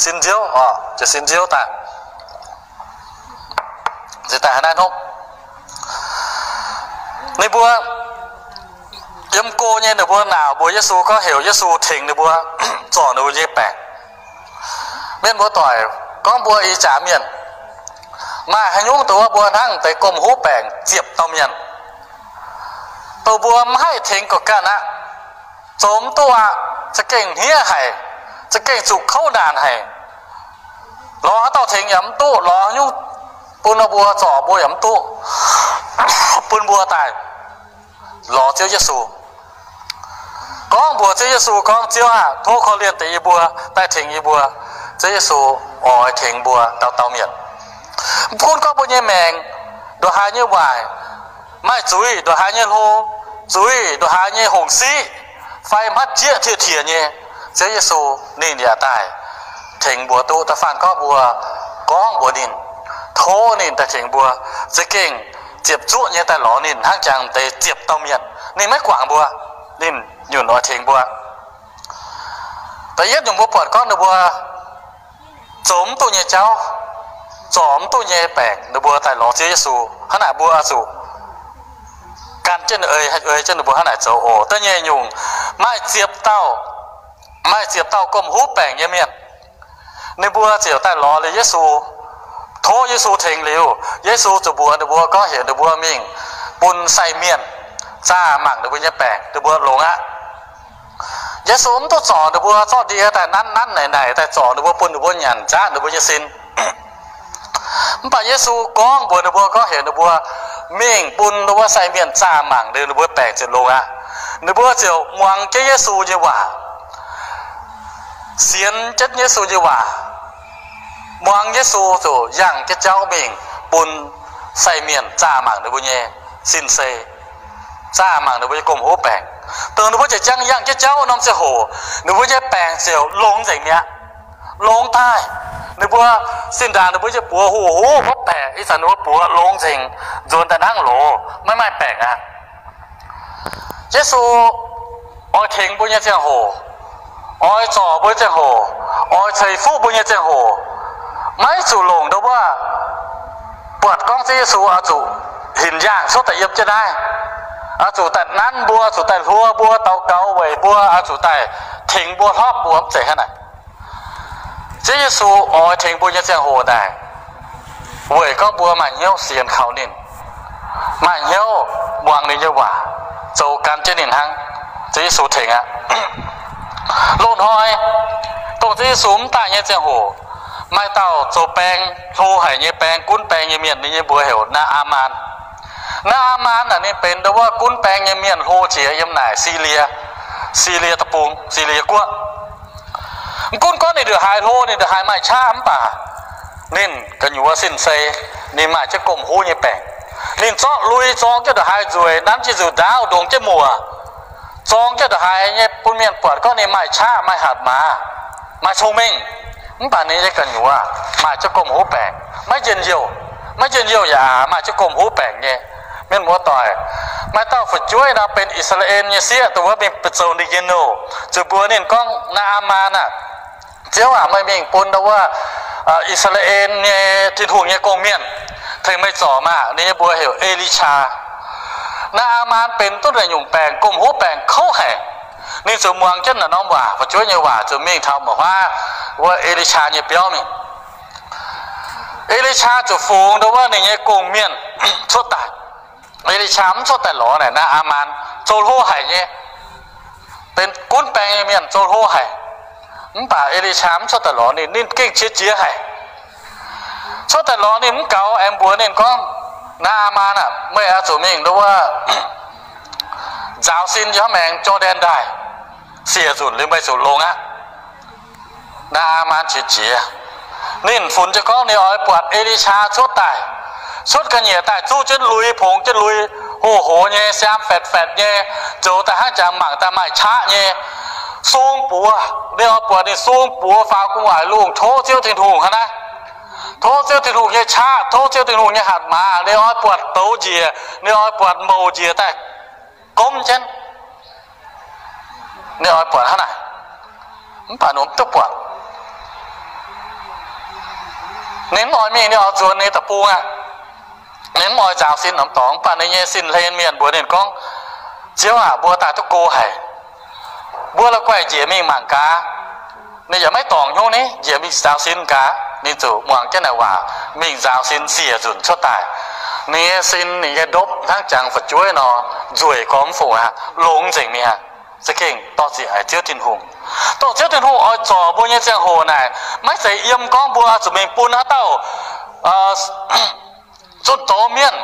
sin nziouv oc, jiez sin nziouv daaih. Zinh daaih haaix naaiv hnopv. Ninh mbuo yiem go nyei, ninh mbuo naaic mbuox Yesu gorngv heuc Yesu tengx ninh mbuo zorc ninh mbuo nyei baengc. Mienh muoz-doic, gorngv mbuo ih jaax mienh maaih haaix nyungc dongh wuov mbuo hnangv deix gomh huv baengc ziepc dauh mienh, dongh mbuo mv haih tengx ga'ganh aqv, zoux mv duqv aqv, za'gengh hniev haic, za'gengh zuqc kouv naanc haic. Lorz haaix dauh tengx yaac mv duqv, lorz haaix nyungc bun mbuo zorc mbuo yaac mv duqv, bun mbuo daaih lorz Ziouv Yesu. Gorngv mbuox Ziouv Yesu gorngv, Ziouv aah! Tov korv-lienh deix yie mbuo, daaih tengx yie mbuo. Ziouv Yesu oix tengx mbuo dauh dauh mienh. Mv gunv gorngv mbuo nyei maengc ndongc haaix nyei waaic, maaih zuiz ndongc haaix nyei hlo, zuiz ndongc haaix nyei hongc siqv, fai hmatv jieqv tieqv-tieqc nyei, Ziouv Yesu ninh yaac daaih tengx mbuo duqv. Da'faanh gorngv mbuo gorngv mbuox ninh, tov ninh daaih tengx mbuo, za'gengh ziepc zuoqv nyei daaih lorz ninh hnangv jangx deix ziepc dauh mienh. Ninh maiv guangc mbuo, ninh nyunc oix tengx mbuo. Da'yietv nyungc mbuo buatc gorngv ninh mbuo zoux mv duqv nyei jauv, zorc mv duqv nyei baengc, ninh mbuo daaih lorz Ziouv Yesu. Hnangv naaic mbuo zuqc gan jienv ninh, ei jienv ninh mbuo hnangv naaic zoux oc. Da'nyeic nyungc, maaih ziepc dauh, maaih ziepc dauh gomh huv baengc nyei mienh, ninh mbuo ziouc daaih lorz liuz Yesu, tov Yesu tengx liuz, Yesu ziouc mbuox ninh mbuo gorngv heuc ninh mbuo mingh bun sai mienh zaah mangc ninh mbuo nyei baengc, ninh mbuo longx aqv. Yesu mv duqv zorc ninh mbuo zorqv ndie daaih nanv nanv naic naic daaih zorc ninh mbuo, bun ninh mbuo nyanc nzaqv ninh mbuo nyei sin. Mv baac Yesu gorngv mbuox ninh mbuo gorngv heuc ninh mbuo mingh bun wuov sai mienh zaah mangc liuz ninh mbuo baengc ziouc longx aqv. Ninh mbuo ziouc muangx jienv Yesu nyei waac, sienx jienv Yesu nyei waac, muangx Yesu ziouc yangh jienv jauv mingh bun sai mienh zaah mangc ninh mbuo nyei sin sei. zaah mangc ninh mbuo nyei gomh huv baengc. Dongh ninh mbuo ziouc jangx yangh jienv jauv norm ziangh hoc, ninh mbuo nyei baengc ziouc longx nzengc mi'aqv. Longx daaih, ninh mbuo zinh ndaangc ninh mbuo nyei buoz huv-huv wuov baeqc, ih zanc ninh mbuo buoz longx nzengc, nzuonx daaih hnangv loz, maiv maaih baengc aqv. Yesu oix tengx mbuo nyei ziangh hoc, oix zorc mbuo nyei ziangh hoc, oix ceix fuqv mbuo nyei ziangh hoc, maiv zuqc longc ndo wuov buatc gorngv Ziouv Yesu oix zuqc hinc yaangh cuotv daaih yiem jienv naaiv, oix zuqc daaih nanv mbuo, zuqc daaih hluo mbuo, daux gaux weic mbuo, oix zuqc daaih tengx mbuo, hlopv mbuo, mv zeiz hnangv naaic. Ziouv Yesu oix tengx mbuo nyei ziangh hoc naaic, weic gorngv mbuo maaih hnyouv sienx kaux ninh, maaih hnyouv muangx ninh nyei waac, zoux gan jienv ninh hnangv. Ziouv Yesu tengx aqv. Loz-hnoi dongh Ziouv Yesu mv daaih nyei ziangh hoc, maaih dauh zoux baeng hlo haic nyei, baeng gunv baeng nyei mienh, ninh nyei mbuox heuc Naa^aa^maan. Naa^aa^maan naaic ninh benx ndo wuov gunv baeng nyei mienh hlo jiex yiem naaic Silie, Silie Deic-Bung, Silie Guoqv. Mv gunv gorngv ninh ndongc haaix hlo, ninh ndongc haaix maaih qaqv mv baac ninh gu'nyuoz sin-sei, ninh maaih jienv gomh huv nyei baengc. Ninh zorqv lui zorng jienv ndongc haaix nzueic, nanv jienv nzuqc ndaauv, ndongx jienv muoc, zorng jienv ndongc haaix nyei bun mienh buatc gorngv ninh maaih qaqv, maaih hatc maaz, maaih cong-mengh. Mv baac ninh nyei gu'nyuoz maaih jienv gomh huv baengc, maiv njien-youh. Maiv njien-youh yaac maaih jienv gomh huv baengc nyei. Mienh muoz-doic, maaih dauh fu'jueiv nor benx I^saa^laa^en nyei sieqv, dongh wuov mingh zoux ndie-njiec nouh, ziouc mbuox ninh gorngv, Naa^aa^maan aah! Ziouv aac, meih mingh bun ndo wuov I^saa^laa^en nyei Tin-Hungh nyei gong-mienh tengx meih zorc maah! Ninh nyei mbuox heuc E^li^saa. Naa^aa^maan benx duqv naaic nyungc baengc, gomh huv baengc kouv haic. Ninh ziouc muangx jienv naaic norm waac, fu'jueiv nyei waac, ziouc mingh taux mauc huaav wuov E^li^saa nyei biauv mingh. E^li^saa ziouc fungx ndo wuov ninh nyei gong-mienh cuotv daaih. E^li^saa mv cuotv daaih lorz naaic Naa^aa^maan, zoux hlo haic nyei, benx gunv baeng nyei mienh, zoux hlo haic. Mv baac E^li^saa mv cuotv daaih lorz ninh, ninh gengh qiex jiez haic. Cuotv daaih lorz ninh mv gaux, aengx mbuox ninh gorngv, Naa^aa^maan aah! Meih oix zuqc mingh ndo wuov nzaaux sin yiem maengx Jor^ndaen Ndaaih siec nzunc liuz meih zuqc longx aqv. Naa^aa^maan qiex jiez. Ninh funx jienv gorngv ninh oix buatc E^li^saa cuotv daaih, cuotv ga'nyiec daaih, zuqv jienv lui, pongx jienv lui, hoh hoz nyei, siaam fatv-fatv nyei, zoux daaih hnangv jangx mangc daaih maaih qaqv nyei, sung buoz. Ninh oix buatc ninh sung buoz faaux gu'nguaaic lungh tov Ziouv Tin-Hungh hnangv naaiv. Tov Ziouv Tin-Hungh nyei qaqv, tov Ziouv Tin-Hungh nyei hatc maaz. Ninh oix buatc douz njiec, ninh oix buatc mouc njiec daaih gomv jienv. Ninh oix buatc hnangv naaic. Mv baac ninh mv duqv buatc. Ninh mv oix mingh, ninh oix nzuonx ninh deic-bung aqv. Ninh mv oix nzaaux sin norm dorngx. Mv baac ninh nyei sin-hlen mienh mbuox ninh gorngv, Ziouv aac, mbuo daaih duqv go haic. Mbuo la'guaih njiec mingh mangc gaax. Ninh yaac maiv dorngc hnyouv ni, njiec mingh nzaaux sin gaax. Ninh ziouc muangx jienv naaic waac mingh nzaaux sin siec nzunc cuotv daaih. Ninh nyei sin, ninh nyei ndopv hnangv jangx fu'jueiv nor, nzueic gormx fungc aqv, longx nzengc mi'aqv. Za'gengh dor-ziec haic Ziouv Tin-Hungh. Dongh Ziouv Tin-Hungh oix zorc mbuo nyei ziangh hoc naaic, maiv zeiz yiem gorngv mbuo oix zuqc mingh bun haaix dauh zunh doz mienh,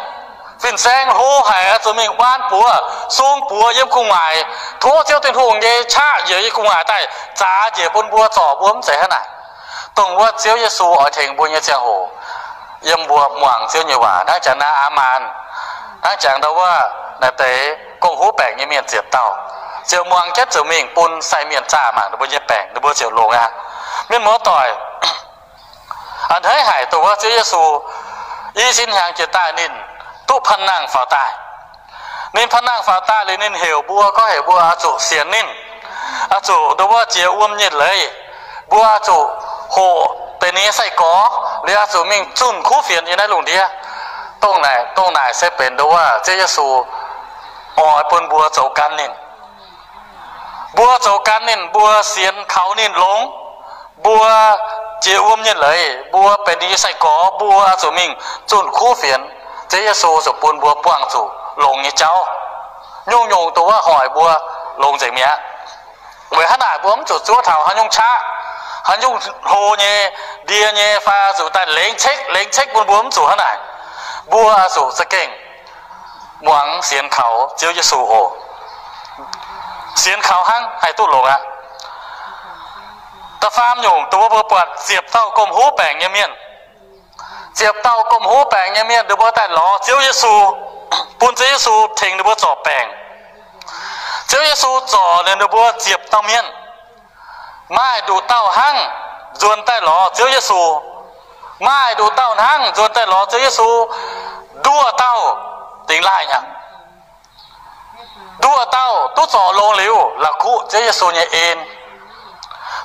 fin-saeng hlo haic oix zuqc mingh waan buoz, sung buoz yiem gu'nguaaic, tov Ziouv Tin-Hungh nyei qaqv njiec yiem gu'nguaaic daaih zaax njiec bun mbuo, zorc mbuo, mv zeiz hnangv naaic. Dongh wuov Ziouv Yesu oix tengx mbuo nyei ziangh hoc, yiem mbuo muangx Ziouv nyei waac hnangv jangx Naa^aa^maan, hnangv jangx ndo wuov naaiv deix gong-huv baengc nyei mienh ziepc dauh, ziouc muangx jienv ziouc mingh bun sai mienh zaah mangc ninh mbuo nyei baengc, ninh mbuo ziouc longx aqv. Mienh muoz-doic, a'hneiv haic dongh wuov Ziouv Yesu i sin hnyangx jiex daaih ninh duqv panh nangh faaux daaih. Ninh panh nangh faaux daaih liuz ninh heuc mbuo, gorngv heuc mbuo oix zuqc sienx ninh, oix zuqc ndo wuov jiex wuom nyei leiz, mbuo oix zuqc hoqc deix ninh nyei sai-gorx liuz oix zuqc mingh zunh kuv fienx yiem naaiv lungh ndiev. Dongh naaic, dongh naaic se benx ndo wuov Ziouv Yesu oix bun mbuo zoux gan ninh. Mbuo zoux gan ninh, mbuo sienx kaux ninh longx, mbuo jiex wuom nyei leiz, mbuo benx ninh nyei sai-gorx, mbuo zuqc mingh zunh kuv fienx. Ziouv Yesu zuqc bun mbuo buangh zuqc longx nyei jauv. Nyungc-nyungc dongh wuov hoic mbuo longx nzengc mi'aqv. Weic hnangv naaic mbuo mv zuqc zuov taux haaix nyungc qaqv, haaix nyungc hlo nyei, ndie nyei fai zuqc daaih lengx cekv, lengx cekv bun mbuo, mv zuqc hnangv naaic. Mbuo zuqc za'gengh muangx sienx kaux Ziouv Yesu oc. Sienx kaux hnangv haih duqv longx aqv. Da'faam nyungc, dongh mbuo buatc ziepc dauh gomh huv baengc nyei mienh. Ziepc dauh gomh huv baengc nyei mienh, ninh mbuo daaih lorz Ziouv Yesu, bun Ziouv Yesu tengx ninh mbuo zorc baengc. Ziouv Yesu zorc ninh mbuo ziepc dauh mienh. Maaih nduqc dauh hnangv nzuonx daaih lorz Ziouv Yesu. Maaih nduqc dauh hnangv nzuonx daaih lorz Ziouv Yesu. Nduqc dauh dingx laaih aqv. Nduqc dauh duqv zorc longx liuz, la'kuqv Ziouv Yesu nyei en.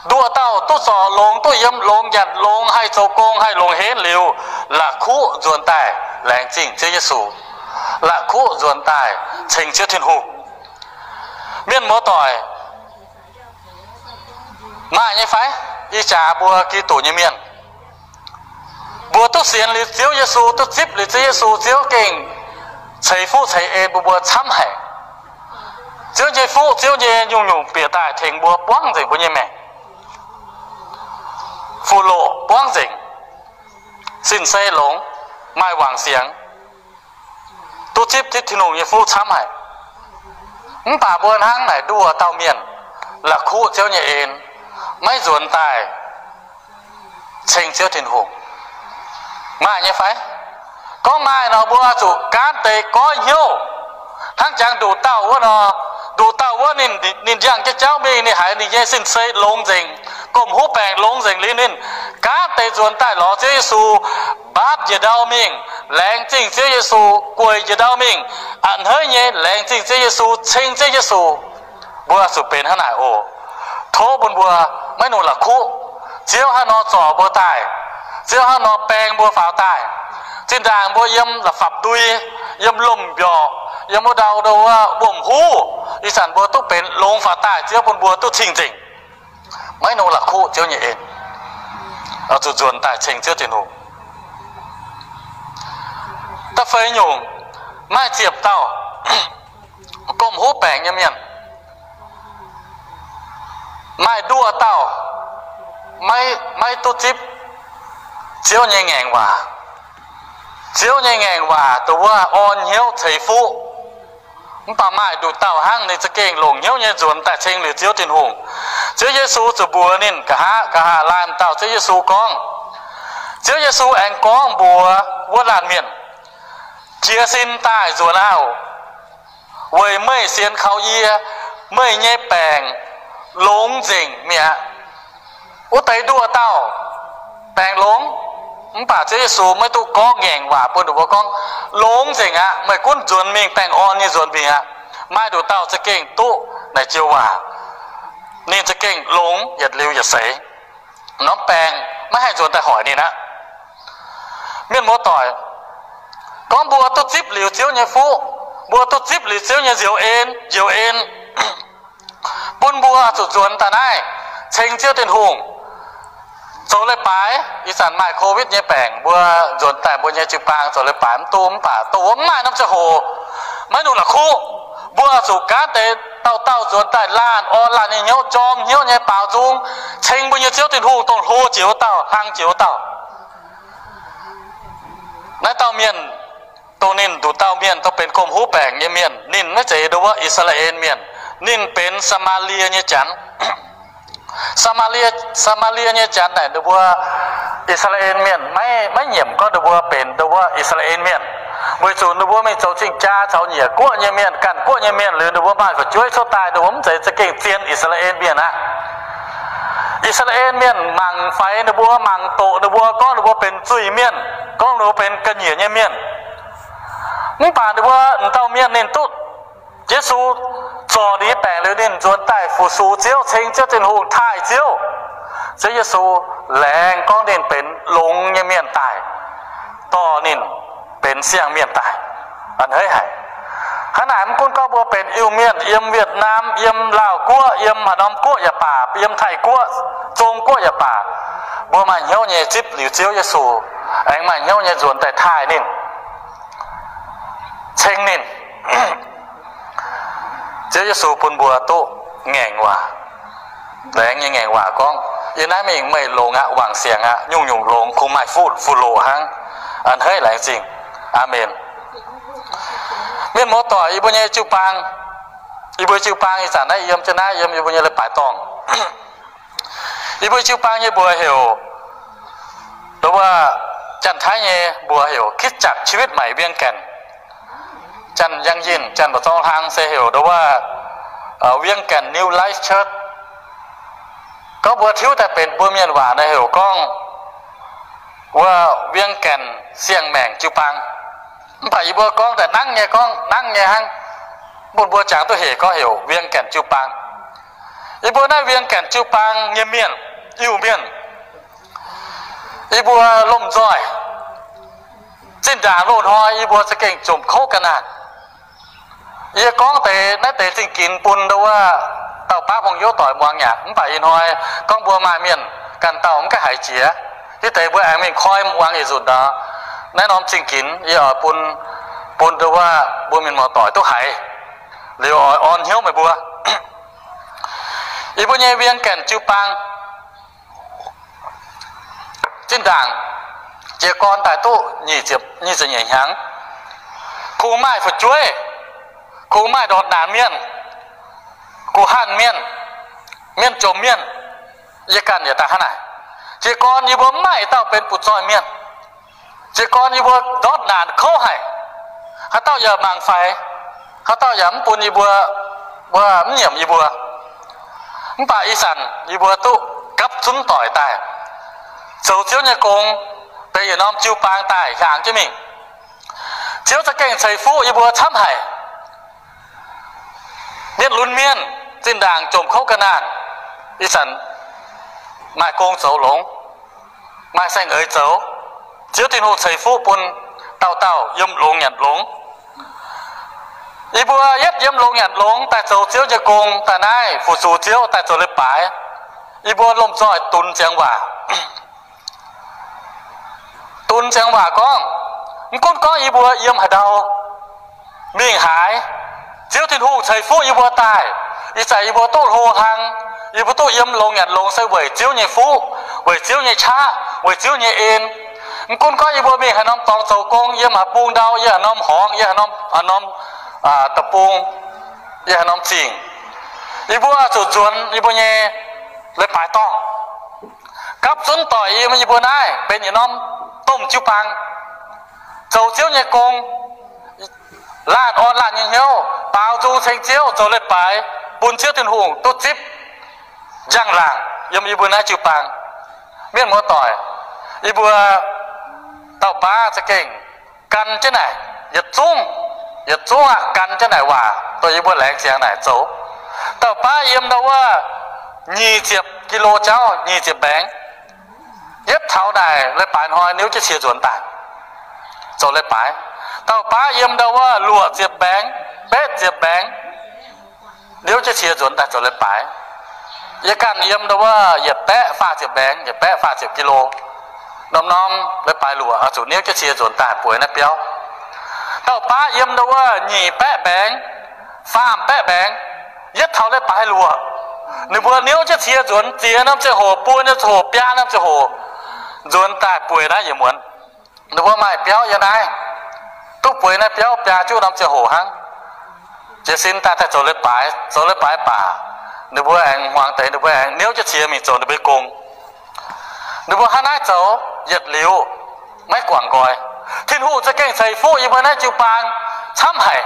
Nduqc dauh duqv zorc longx, duqv yiem longx nyanc longx, haih zoux gong, haih longx henv liuz, la'kuqv nzuonx daaih laengz zingh Ziouv Yesu. La'kuqv nzuonx daaih ceng Ziouv Tin-Hungh. Mienh muoz-doic, maaih nyei fai? Ih jaax mbuo Giduc nyei mienh, mbuo duqv sienx liuz Ziouv Yesu, duqv zipv liuz Ziouv Yesu, Ziouv gengh ceix fuqv ceix en bun mbuo camv haic. Ziouv nyei fuqv, Ziouv nyei nyungc-nyungc bieqc daaih tengx mbuo buangv nzengc mbuo nyei maengc. Fuqv-loqc buangv nzengc, sin-sei longx, maaih wangc siangx, duqv zipv Tin-Hungh nyei fuqv camv haic. Mv baac mbuo hnangv naaic nduqc dauh mienh, la'kuqv Ziouv nyei en, maiv nzuonx daaih ceng Ziouv Tin-Hungh. Maaih nyei fai? Gorngv maaih nor, mbuo zuqc gaanv deix goiv hnyouv hnangv jangx nduqc dauh wuov nor. Nduqc dauh wuov ninh, ninh yangh jienv jauv mingh, ninh haiz ninh nyei sin-sei longx nzengc, gomh huv baengc longx nzengc liuz, ninh gaanv deix nzuonx daaih lorz Ziouv Yesu, mbaapv njiec ndau mingh, laengz zingh Ziouv Yesu, gueic njiec ndau mingh, a'hneiv nyei laengz zingh Ziouv Yesu, ceng Ziouv Yesu. Mbuo zuqc benx hnangv naaic oc. Tov bun mbuo maiv nungx la'kuqv. Ziouv hnangv nor zorc mbuo daaih, Ziouv hnangv nor baeng mbuo faaux daaih. Zinh ndaangc mbuo yiem la'fapv-ndui, yiem lomh mbiorqc, yiem wuov ndau, ndau wuov wuom-huv, ih zanc mbuo duqv benx longx faaux daaih, Ziouv bun mbuo duqv cing-nzengc, maiv nungx la'kuqv Ziouv nyei en, zuqc nzuonx daaih ceng Ziouv Tin-Hungh. Da'feix nyungc, maaih ziepc dauh gomh huv baengc nyei mienh, maaih nduqc dauh maiv, maiv duqv zipv Ziouv nyei ngaengc waac. Ziouv nyei ngaengc waac dongh wuov orn hnyouv ceix fuqv. Mv baac maaih nduqc dauh hnangv, ninh za'gengh longc hnyouv nyei nzuonx daaih ceng liuz Ziouv Tin-Hungh. Ziouv Yesu zuqc mbuox ninh, nqa'haav, nqa'haav laanh dauh Ziouv Yesu gorngv. Ziouv Yesu aengx gorngv mbuox wuov laanh mienh, Jiez sin daaih nzuonx aah! Weic meih sienx kaux yie, meih nyei baengc longx nzengc mi'aqv. Wuov deix nduqc dauh baengc longx, mv baac Ziouv Yesu maiv duqv gorngv ngaengc waac bun ninh mbuo gorngv, Longx nzengc aqv. Meih gunv nzuonx mingh baengh orn nyei nzuonx mingh aqv. Maaih nduqc dauh za'gengh duqv naaic joux waac. Ninh za'gengh longx yietc liuz yietc seix. Norm baengc maiv haih nzuonx daaih hoic ninh aqv. Mienh muoz-doic, gorngv mbuo duqv zipv liuz Ziouv nyei fuqv, mbuo duqv zipv liuz Ziouv nyei nzioux en, njoux en, bun mbuo zuqc nzuonx daaih naaiv ceng Ziouv Tin-Hungh, zoux leiz-baaix. Ih zanc maaih Covid nyei baengc, mbuo nzuonx daaih mbuo nyei jiu-baang zoux leiz-baaix mv duqv, mv baac dongh wuov mv maaih norm ziangh hoc, maiv nungx la'kuqv. Mbuo zuqc gaanv deix dauh dauh nzuonx daaih laanh orn laanh nyei hnyouv, jorm hnyouv nyei baaux nzung, ceng mbuo nyei Ziouv Tin-Hungh, dongh hlo jiex wuov dauh, hlang jiex wuov dauh. Naaiv dauh mienh, dongh ninh nduqc dauh mienh, dongh benx gomh huv baengc nyei mienh, ninh maiv zeiz ndo wuov I^saa^laa^en Mienh. Ninh benx Saa^maa^lie nyei Janx. Saa^maa^lie, Saa^maa^lie nyei Janx naaic ndo wuov I^saa^laa^en Mienh maiv, maiv nyiemc gorngv ndo wuov benx ndo wuov I^saa^laa^en Mienh, weic zuqc ndo wuov mingh zoux cing-jaa caux nyiec guoqv nyei mienh, ganh guoqv nyei mienh, liuz ndo wuov maaih fu'jueiv cuotv daaih, ndo wuov mv zeiz za'gengh zien I^saa^laa^en Mienh aqv. I^saa^laa^en Mienh mangc faix ninh mbuo, mangc doqc ninh mbuo, gorngv ninh mbuo benx zuiz-mienh, gorngv ninh mbuo benx ga'nyiec nyei mienh. Mv baac ninh mbuo m'dauh mienh ninh duqv Yesu zorc ninh nyei baengc liuz, ninh nzuonx daaih fu-sux Ziouv, ceng Ziouv Tin-Hungh, taaih Ziouv. Ziouv Yesu laengz gorngv ninh benx longx nyei mienh daaih, dorh ninh benx siang-mienh daaih. A'hneiv haic. Hnangv naaic, mv gunv gorngv mbuo benx Iu-Mienh, yiem Wietc^naam, yiem Laauh Guoqv, yiem haaix norm guoqv yaac baac, yiem Taiv Guoqv, Zong Guoqv yaac baac, mbuo maaih hnyouv nyei zipv liuz Ziouv Yesu, aengx maaih hnyouv nyei nzuonx daaih taaih ninh, ceng ninh. Ziouv Yesu bun mbuo duqv ngaengc waac, laengz nyei ngaengc waac gorngv, Yie naaiv mingh meih longx aqv, wangc siangx aqv, nyungc-nyungc longx, kungx maaih fuqv fu'loqc hnangv. A'hneiv laengz zingh. Aamen. Mienh muoz-doic, yie mbuo nyei jiu-baang, yie mbuo jiu-baang ih zanc naaiv yiem jienv naaiv, yiem yie mbuo nyei leiz-baaix dorngh. Yie mbuo jiu-baang nyei mbuox heuc, ndo wuov, Janx-Taiv nyei mbuox heuc คริสตจักรชีวิตใหม่เวียงแก่น. Janx-Yangh Yinh, Janx-Mba'zorng Hlang se heuc ndo wuov Wienh Gaenc New Life Church. Gorngv mbuo tiuv daaih benx mbuo mienh waac naaiv heuc gorngv wuov Wienh Gaenc Siang-Maengc Jiu-Baang. Mv baac yie mbuo gorngv daaih nangv nyei, gorngv nangv nyei hnangv. Mv bun mbuo jangx duqv hec gorngv heuc Wienh Gaenc Jiu-Baang. Yie mbuo naaiv Wienh Gaenc Jiu-Baang nyei mienh, Iu-Mienh, yie mbuo lomh nzoih. Zinh ndaangc loz-hnoi yie mbuo za'gengh jomc kouv ga'naanh. Yie gorngv deix naaiv deix zingh ginx bun ndau wuov dauh baav hungh hnyouv doic muangx yaac, mv baac ih hnoi gorngv mbuo maaih mienh ganh dauh mv gaengh haiz jiex. Hiuv deix mbuo aengx mingh koi muangx yietc nzunc nor. Naaiv norm zingh ginx yie oix bun, bun ndau wuov mbuo mienh muoz-doic duqv haiz, liuz oix orn hnyouv meih mbuo. Yie mbuo nyei Wienh Gaenc Jiu-Baang zinh ndaangc jiez gorn daaih duqv nyic ziepc, nyic ziepc nyeic hnyangx. Kungx maaih fu'jueiv, kungx maaih ndortv naanc mienh, guh hanh mienh, mienh jomc mienh, yie ganh yaac daaih hnangv naaic. Jiez gorn yie mbuo mv maaih dauh benx butv-zoih mienh. Jiez gorn yie mbuo ndortv naanc kouv haic. Haaix dauh yaac mangc faix, haaix dauh yaac mv bun yie mbuo, mbuo mv nyiemc yie mbuo. Mv baac ih zanc yie mbuo duqv gapv zunv doic daaih, zoux Ziouv nyei gong, benx yietc norm jiu-baang daaih hiaangx jienv mingh. Ziouv za'gengh ceix fuqv yie mbuo camv haic. Mienv lunx mienh zinh ndaangc jomc kouv ga'naanh, ih zanc maaih gong zoux longx, maaih saeng-eix zoux. Ziouv Tin-Hungh ceix fuqv bun dauh dauh yiem longx nyanc longx. Yie mbuo yietv yiem longx nyanc longx daaih zoux Ziouv nyei gong daaih naaiv fu-sux Ziouv daaih zoux leiz-baaix. Yie mbuo lomh nzoih dunx ziangx waac. Dunx ziangx waac gorngv, mv gunv gorngv yie mbuo yiem haaix ndau, mingh haaix, Ziouv Tin-Hungh ceix fuqv yie mbuo daaih. Ih zanc yie mbuo duqv hlo hlang, yie mbuo duqv yiem longx nyanc longx se weic Ziouv nyei fuqv, weic Ziouv nyei qaqv, weic Ziouv nyei en. Mv gunv gorngv yie mbuo mingh haaix norm dorngx zoux gong, yiem haaix bung ndau, yiem haaix norm horngz, yiem haaix norm, haaix norm deic-bung, yiem haaix norm zingh, yie mbuo zuqc nzuonx yie mbuo nyei leiz-baaix dorngh. Gapv zunv doic yiem yie mbuo naaiv benx yietc norm domh jiu-baang, zoux Ziouv nyei gong, laanh orn laanh nyei hnyouv, baaux nzung ceng Ziouv, zoux leiz-baaix bun Ziouv Tin-Hungh duqv zipv njang-laangc yiem yie mbuo naaiv jiu-baang. Mienh muoz-doic, yie mbuo dauh baav za'gengh gan jienv naaic yietc zungv, yietc zungv aqv, gan jienv naaic waac dongh yie mbuo laengz ziangx naaic zoux. Dauh baav yiem ndau wuov nyic ziepc kilo jauv, nyic ziepc mbaengx. Yietv taux naaic leiz-baaix hnoi niouv jienv cie nzuonx daaih zoux leiz-baaix. Dauh baav yiem ndau wuov luoqc ziepc mbaengx, betv ziepc mbaengx, niouv jienv cie nzuonx daaih zoux leiz-baaix. Yie ganh yiem ndau wuov yietc baeqv faah ziepc mbaengx, yietc baeqv faah ziepc kilo. Norm-norm leiz-baaix luoqc oix zuqc niouv jienv cie nzuonx daaih bueix naaiv biauv. Dauh baav yiem ndau wuov nyic baeqv mbaengx, faam baeqv mbaengx, yietv taux leiz-baaix luoqc, ninh mbuo niouv jienv cie nzuonx, ziex norm ziangh hoc, buo norm ziangh hoc, biaa norm ziangh hoc, nzuonx daaih bueix naaiv yietc muonz. Ninh mbuo maaih biauv yiem naaiv, duqv bueix naaiv biauv biaa juqv norm ziangh hoc hnangv. Jiez sin daaih daaih zoux leiz-baaix, zoux leiz-baaix baac ninh mbuo aengx hmuangx deix, ninh mbuo aengx niouv jienv cie mingh zoux ninh mbuo nyei gong. Ninh mbuo hnangv naaiv zoux yietc liuz, maiv guangc nqoi. Tin-Hungh za'gengh ceix fuqv yie mbuo naaiv jiu-baang camv haic.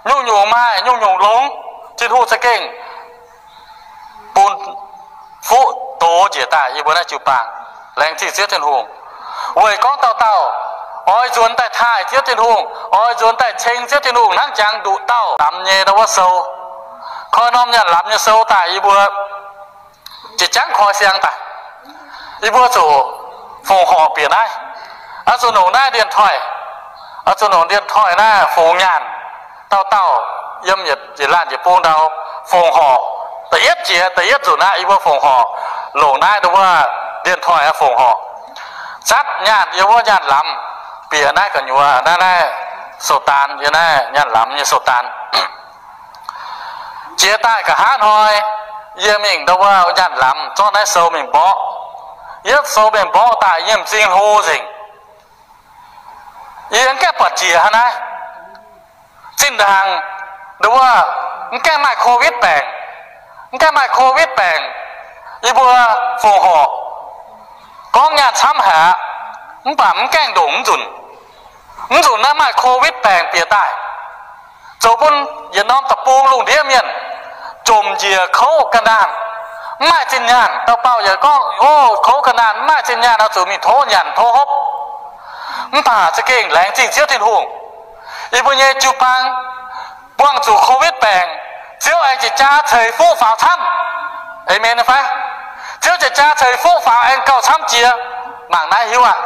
Nyungc-nyungc maaih nyungc-nyungc longx, Tin-Hungh za'gengh bun fuqv doz njiec daaih yie mbuo naaiv jiu-baang. Laengz zingh Ziouv Tin-Hungh. Weic gorngv dauh dauh oix nzuonx daaih taaih Ziouv Tin-Hungh, oix nzuonx daaih ceng Ziouv Tin-Hungh hnangv jangx nduqc dauh lamz nyei ndau wuov sou. Koi norm nyaanh lamz nyei sou daaih yie mbuo jiex jangv koi siang daaih. Yie mbuo zuqc fongc horc bieqc naaiv. Oix zuqc longc naaiv điện thoại, oix zuqc longc điện thoại naaiv fongc nyaanh. Dauh dauh yiem yietc laanh yietc bung ndau fongc horc. Da'yietv jiex, da'yietv nzunc aqv, yie mbuo fongc horc longc naaiv ndau wuov điện thoại aqv, fongc horc, zatv nyaanh yiem wuov nyaanh lamz bieqc naaiv gu'nyuoz naaiv, naaiv sou-daan, yiem naaiv nyaanh lamz nyei sou-daan. Jiex daaih nqa'haav hnoi, yie mingh ndau wuov nyaanh lamz zorqv naaiv sou mingh mborqv. Yietv sou mingh mborqv daaih yie m'zing hlo nzengc. Yie mv gaengh buatc jiex hnangv naaiv. Zinh ndaangc ndau wuov mv gaengh maaih Covid baengc, mv gaengh maaih Covid baengc, yie mbuo fongc horc gorngv nyaanh camv haic aqv, mv baac mv gaengh ndongc mv nzunc. Mv nzunc naaiv maaih Covid baengc bieqc daaih, zoux bun yietc norm deic-bung lungh ndiev mienh domh njiec kouv ga'naanh, mv maaih zinh nyaanh. Dauh baauh yaac gorngv, O, kouv ga'naanh, mv maaih zinh nyaanh, oix zuqc mingh tov nyanc tov hopv. Mv baac za'gengh laengz zingh Ziouv Tin-Hungh, yie mbuo nyei jiu-baang buangh zuqc COVID baengc, Ziouv aengx jiex jaa ceix fuqv faaux camv. Aamen fai? Ziouv jiex jaa ceix fuqv faaux aengx gauh camv jiex. Mangc naaiv hiuv aqv.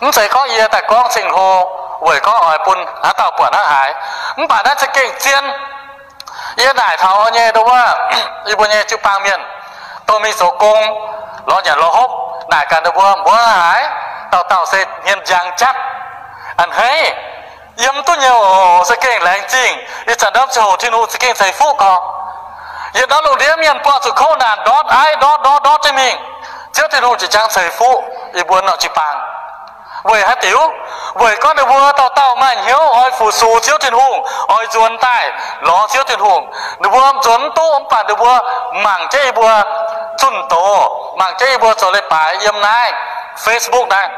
Mv zeiz gorngv yie daaih gorngv cing-hlo weic gorngv oix bun haaix dauh buatc hnangv haaix. Mv baac naaiv za'gengh zien. Yie naaic taux nyei ndo wuov, yie mbuo nyei jiu-baang mienh, dongh mingh zoux gong, lorz nyanc lorz hopv, naaic gaax ninh mbuo, mbuo haaix dauh dauh se hmien njang jatv, a'hneiv, yiem duqv nyei oc. Za'gengh laengz zingh. Ih zanc ndorm ziangh hoc Tin-Hungh za'gengh ceix fuqv gorx. Yietc norm lungh ndiev mienh buangh zuqc kouv naanc, ndortv aiv, ndortv ndortv ndortv jienv mingh, Ziouv Tin-Hungh jiex jaa ceix fuqv yie mbuo norm jiu-baang. Weic haaix diuc? Weic gorngv ninh mbuo dauh dauh maaih hnyouv oix fu-sux Ziouv Tin-Hungh, oix nzuonx daaih lorz Ziouv Tin-Hungh. Ninh mbuo nzuonx mv duqv, mv baac ninh mbuo mangc jienv yie mbuo zunh doz, mangc jienv yie mbuo zoux leiz-baaix yiem naaiv Facebook naaiv.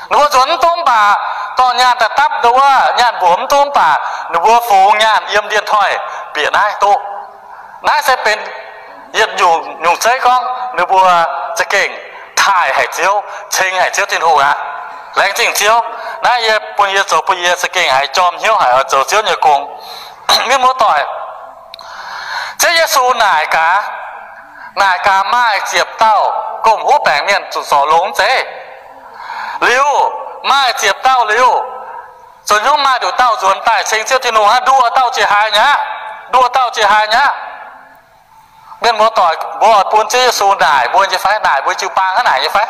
Ninh mbuo nzuonx mv duqv, mv baac dorh nyaanh daaih dapv ndo wuov, nyaanh mbuoqc mv duqv, mv baac ninh mbuo fungx nyaanh yiem điện thoại bieqc naaiv duqv. Naaiv se benx yietc nyungc zeiv gorngv ninh mbuo za'gengh taaih haic Ziouv, ceng haic Ziouv Tin-Hungh aqv. Laengz zingh Ziouv. Naaiv yie bun yie zoux bun yie za'gengh haiz jorm hnyouv haic oix zoux Ziouv nyei gong. Mienh muoz-doic, Ziouv Yesu naaic gaax, naaic gaax maaih ziepc dauh gomh huv baengc mienh zuqc zorc longx zeiv. Liuz, maaih ziepc dauh liuz, zoux hnyouv maaih nduqc dauh nzuonx daaih ceng Ziouv Tin-Hungh aqv. Nduoh dauh jiex haaix nyaqv? Nduoh dauh jiex haaix nyaqv? Mienh muoz-doic, mbuo oix bun Ziouv Yesu naaic mbuo nyei fai? Naaic mbuo jiu-baang hnangv naaic nyei fai?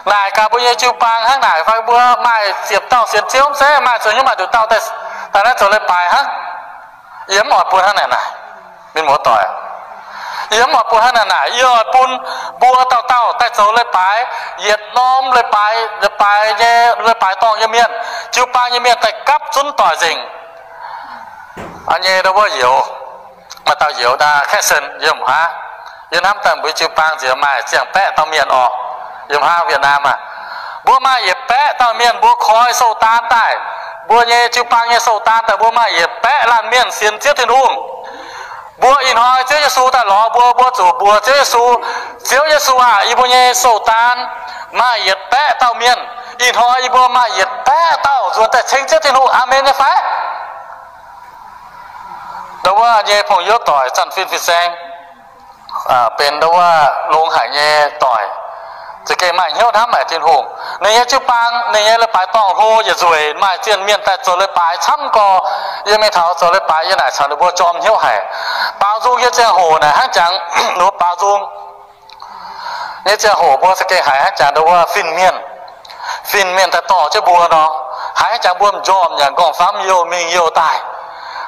Naaic gaax mbuo nyei jiu-baang hnangv naaic fai? Mbuo maaih ziepc dauh sienx Ziouv mv zeiz, maaih zoux hnyouv maaih nduqc dauh daaih naaiv zoux leiz-baaix hnangv. Yie mv oix bun hnangv naaic naaic, mienh muoz-doic. Yie mv oix bun hnangv naaic naaic. Yie oix bun mbuo dauh dauh daaih zoux leiz-baaix, yietc norm leiz-baaix, leiz-baaix nyei, leiz-baaix dorngh nyei mienh, jiu-baang nyei mienh daaih gapv zunv doic nzengc. A'nyei ndo wuov youz, maaih dauh youz, Kaeqv Sen, yiem haav, yie hnamv daaih mbuo jiu-baang nziex maaih ziangh baeqv dauh mienh orqc, yiem haav Việt Nam aac. Mbuo maaih yietc baeqv dauh mienh, mbuo koi sou-daan daaih, mbuo nyei jiu-baang nyei sou-daan daaih, mbuo maaih yietc baeqv laanh mienh sienx Ziouv Tin-Hungh. Mbuo ih hnoi Ziouv Yesu daaih lorz mbuo, mbuo zuqc mbuox Ziouv Yesu, Ziouv Yesu aac, yie mbuo nyei sou-daan maaih yietc baeqv dauh mienh. Ih hnoi yie mbuo maaih yietc baeqv dauh nzuonx daaih ceng Ziouv Tin-Hungh. Aamen nyei fai? Ndo wuov nyei pong-youv doic, zanc fin fin-saeng, benx ndo wuov longx haic nyei doic, za'gengh maaih hnyouv hnamv haic Tin-Hungh. Ninh nyei jiu-baang, ninh nyei leiz-baaix dorngh hlo yietc nzueic, maaih zienh mienh daaih zoux leiz-baaix camv gorx. Yie mingh taux zoux leiz-baaix, yie naaic caux ninh mbuo jorm hnyouv haic. Baaux nzung nyei ziangh hoc naaic hnangv jangx, ninh mbuo baaux nzung nyei ziangh hoc mbuo za'gengh haiz hnangv jangx ndo wuov fin-mienh, fin-mienh daaih dorh jienv mbuo nor, haiz hnangv jangx mbuo m'njormh yaac m'nqorngv-famv youh mingh youh daaih.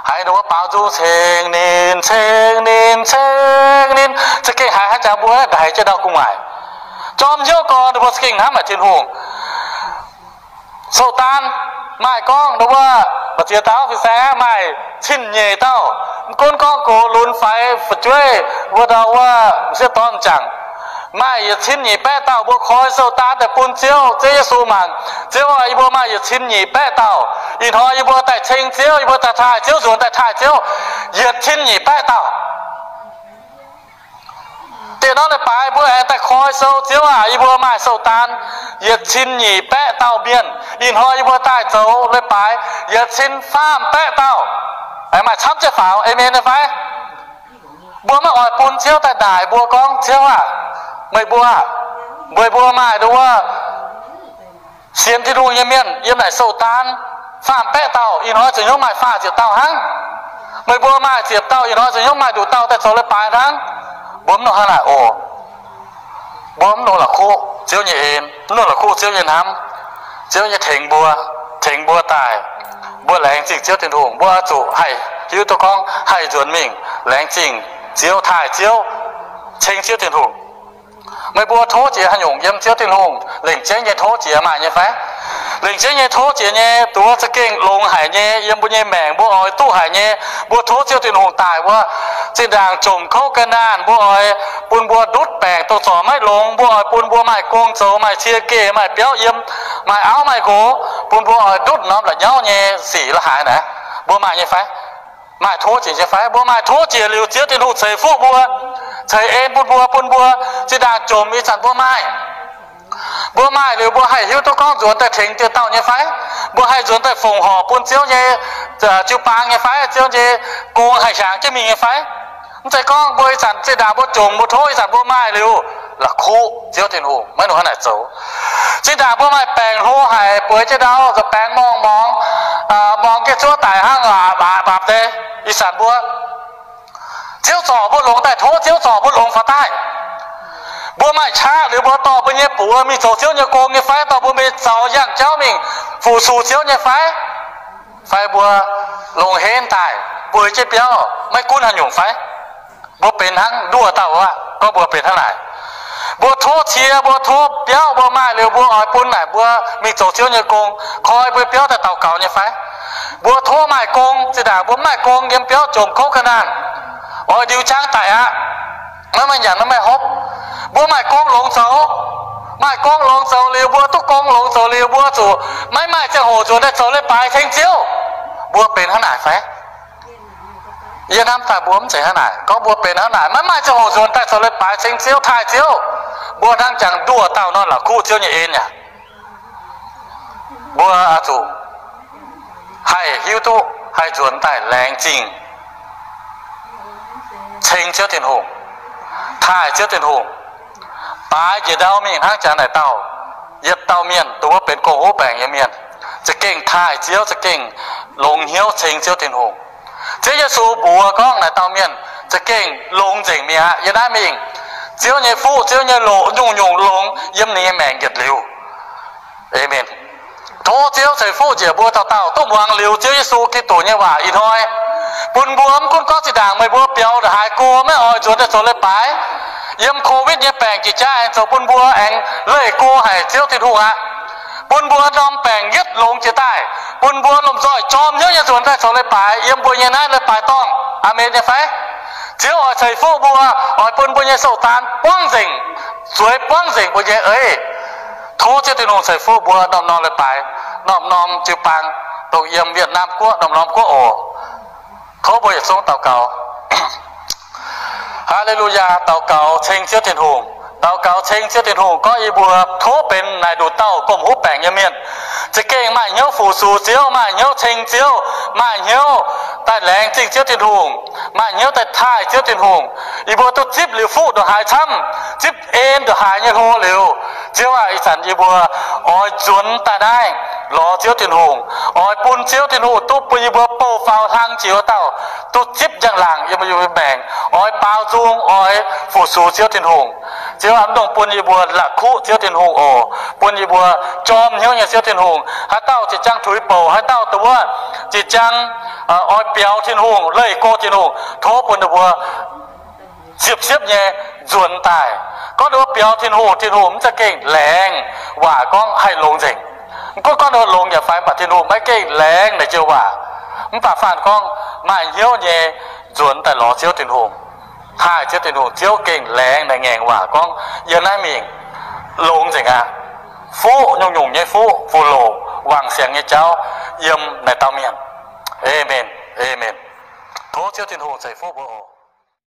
Haiz ninh mbuo baaux nzung ceng ninh, ceng ninh, ceng ninh, za'gengh haiz hnangv jangx mbuo ndaix jienv ndau gu'nguaaic. Jorm hnyouv gorx, ninh mbuo za'gengh hnamv haic Tin-Hungh. Sou-daan maaih gorngv ndo wuov, mbu'ziex dauh fin-saeng aqv, maaih cin-nyeic dauh. Mv gunv gorngv gox lunx faix fu'jueiv, mbuo ndau wuov m'sieqv dorn m'jangc, maaih yietc cin nyeic baeqv dauh. Mbuo koi sou-daan daaih bun Ziouv, Ziouv Yesu mangc, Ziouv aac, yie mbuo maaih yietc cin nyeic baeqv dauh. Ih hnoi yie mbuo daaih ceng Ziouv, yie mbuo daaih taaih Ziouv, nzuonx daaih taaih Ziouv, yietc cin nyeic baeqv dauh. Diex norm leiz-baaix mbuo aengx daaih koi sou, Ziouv aac, yie mbuo maaih sou-daan yietc cin nyeic baeqv dauh mienh. Ih hnoi yie mbuo daaih zoux leiz-baaix yietc cin faam baeqv dauh. Aengx maaih camv jienv faaux, aamen nyei fai? Mbuo maiv oix bun Ziouv daaih naaic mbuo gorngv, Ziouv aac, meih mbuo, meih mbuo maaih ndo wuov sienx Tin-Hungh nyei mienh yiem naaic sou-daan faam baeqv dauh, ih hnoi zoux hnyouv maaih faah ziepc dauh hnangv. Meih mbuo maaih ziepc dauh, ih hnoi zoux hnyouv maaih nduqc dauh daaih zoux leiz-baaix hnangv. Mbuo mv nor hnangv naaic oc. Mbuo mv nor la'kuqv Ziouv nyei en, mv nor la'kuqv Ziouv nyei hnamv, Ziouv nyei tengx mbuo, tengx mbuo daaih. Mbuo laengz zingh Ziouv Tin-Hungh, mbuo oix zuqc haih hiuv duqv gorngv haih nzuonx mingh laengz zingh Ziouv, taaih Ziouv, ceng Ziouv Tin-Hungh. Meih mbuo tov jiex haaix nyungc yiem Ziouv Tin-Hungh? Lengc jeiv nyei tov jiex maaih nyei fai? Lengc jeiv nyei tov jiex nyei, duqv za'gengh longx haic nyei. Yiem mbuo nyei maengc mbuo oix duqv haic nyei. Mbuo tov Ziouv Tin-Hungh daaih wuov, zinh ndaangc jomc kouv ga'naanh mbuo oix bun mbuo ndutv baengc dongh zorc maiv longx, mbuo oix bun mbuo maaih gong zoux, maaih cie geh, maaih biauv yiem, maaih auv maaih nqox, bun mbuo oix ndutv norm la'nyauv nyei sic la'haaix naaic, mbuo maaih nyei fai? Maaih tov jiex nyei fai? Mbuo maaih tov jiex liuz, Ziouv Tin-Hungh ceix fuqv mbuo, ceix en bun mbuo, bun mbuo zinh ndaangc jomc ih zanc mbuo maaih. Mbuo maaih liuz mbuo haih hiuv duqv gorngv nzuonx daaih tengx dieh dauh nyei fai? Mbuo haih nzuonx daaih fongc horc bun Ziouv nyei jiu-baang nyei fai? Ziouv nyei gong haih hiaangx jienv mingh nyei fai? Mv zeiz gorngv mbuo ih zanc zinh ndaangc mbuo jomc mbuo tov ih zanc mbuo maaih liuz, la'kuqv Ziouv Tin-Hungh maiv nongc hnangv naaic zoux. Zinh ndaangc mbuo maaih baengc hlo haic, bueix jienv ndau, nza'baengx morngh morngx, morngx jienv zuov daic hnangv, aav, aav, aav deix. Ih zanc mbuo, Ziouv zorc mbuo longx daaih, tov Ziouv zorc mbuo longx faaux daaih. Mbuo maaih qaqv liuz mbuo dorh mbuo nyei buoz mingh zoux Ziouv nyei gong nyei fai? Dorh mbuo mingh zaux yangh jauv mingh fu-sux Ziouv nyei fai? Fai mbuo longx henv daaih bueix jienv biauv maiv gunv haaix nyungc fai? Mbuo benx hnangv nduoh dauh aqv. Gorngv mbuo benx hnangv naaic, mbuo tov cie, mbuo tov biauv, mbuo maaih liuz mbuo oix bun naaic mbuo mingh zoux Ziouv nyei gong, koi mbuo biauv daaih daux gaux nyei fai? Mbuo tov maaih gong, zinh ndaangc mbuo mv maaih gong, yiem biauv jomc kouv ga'naanh, oix ndiux qangv daic aqv. Maiv maaih nyanc, maiv maaih hopv. Mbuo maaih gong longx zoux, maaih gong longx zoux liuz, mbuo duqv gong longx zoux liuz, mbuo zuqc maiv maaih ziangh hoc nzuonx daaih zoux leiz-baaix ceng Ziouv. Mbuo benx hnangv naaic fai? Yie hnamv daaih mbuo mv zeiz hnangv naaic. Gorngv mbuo benx hnangv naaic, maiv maaih ziangh hoc nzuonx daaih zoux leiz-baaix ceng Ziouv, taaih Ziouv, mbuo hnangv jangx nduoh dauh nor, la'kuqv Ziouv nyei en yaac. Mbuo oix zuqc haih hiuv duqv haih nzuonx daaih laengz zingh ceng Ziouv Tin-Hungh, taaih Ziouv Tin-Hungh, baaix njiec ndau mingh hnangv jangx naaic dauh, yietc dauh mienh dongh wuov benx gong-huv baengc nyei mienh, za'gengh taaih Ziouv, za'gengh longx hnyouv ceng Ziouv Tin-Hungh. Ziouv Yesu mbuox gorngv naaic dauh mienh za'gengh longx nzengc mi'aqv. Yiem naaiv mingh, Ziouv nyei fuqv, Ziouv nyei loz, nyungc-nyungc longx yiem ninh nyei maengc yietc liuz. Aamen. Tov Ziouv ceix fuqv njiec mbuo dauh dauh duqv muangx liuz Ziouv Yesu Giduc nyei waac ih hnoi, bun mbuo mv gunv gorngv zinh ndaangc meih mbuo biaux ndongc haaix go maiv oix nzuonx daaih zoux leiz-baaix, yiem Covid nyei baengc jiex jaav aengx zoux bun mbuo aengx leih go haic Ziouv Tin-Hungh aqv. Bun mbuo norm baengc yietv longx jiex daaih, bun mbuo lomh nzoih jorm hnyouv nyei nzuonx daaih zoux leiz-baaix yiem mbuo nyei naaiv leiz-baaix dorngh. Aamen nyei fai? Ziouv oix ceix fuqv mbuo, oix bun mbuo nyei sou-daan buangv nzengc, zueiz buangv nzengc mbuo nyei ei. Tov Ziouv Tin-Hungh ceix fuqv mbuo norm-norm leiz-baaix, norm-norm jiu-baang, dongh yiem Việt Nam guoqv, norm-norm guoqv oc. Tov mbuo yietc zungv daux gaux. Haa^le^lu^yaa, daux gaux ceng Ziouv Tin-Hungh. Daux gaux ceng Ziouv Tin-Hungh gorngv yie mbuo tov benx naaic nduqc dauh gong-huv baengc nyei mienh, za'gengh maaih hnyouv fu-sux Ziouv, maaih hnyouv ceng Ziouv, maaih hnyouv daaih laengz zingh Ziouv Tin-Hungh, maaih hnyouv daaih taaih Ziouv Tin-Hungh. Yie mbuo duqv zipv liuz fuqv ndongc haaix camv, zipv en ndongc haaix nyei hlo liuz, Ziouv aac, ih zanc yie mbuo oix nzuonx daaih naaiv lorz Ziouv Tin-Hungh, oix bun Ziouv Tin-Hungh duqv bun yie mbuo bouh faaux hlang jiex wuov dauh, duqv zipv njang-laangc yiem yie mbuo maengc, oix baaux nzung, oix fu-sux Ziouv Tin-Hungh. Ziouv aac, mv dungx bun yie mbuo la'kuqv Ziouv Tin-Hungh oc. Bun yie mbuo jorm hnyouv nyei Ziouv Tin-Hungh. Haaix dauh jiex jangv tuix bouc, haaix dauh dongh wuov jiex jangv oix biaux Tin-Hungh, leih go Tin-Hungh, tov bun ninh mbuo siepv-siepv nyei nzuonx daaih. Gorngv ninh mbuo biaux Tin-Hungh, Tin-Hungh mv za'gengh laengz waac gorngv haih longx nzengc. Mv gunv gorngv ninh mbuo longx yaac fai, mv baac Tin-Hungh maiv gengh laengz naaic joux waac. Mv baac faanh gorngv maaih hnyouv nyei nzuonx daaih lorz Ziouv Tin-Hungh, taaih Ziouv Tin-Hungh, Ziouv gengh laengz naaic ngaengc waac gorngv yiem naaiv mingh longx nzengc aqv. Fuqv nyungc-nyungc nyei fuqv, fu-longc, wangc siangx nyei jauv yiem naaic dauh mienh. Aamen. Aamen. Tov Ziouv Tin-Hungh ceix fuqv mbuo oc.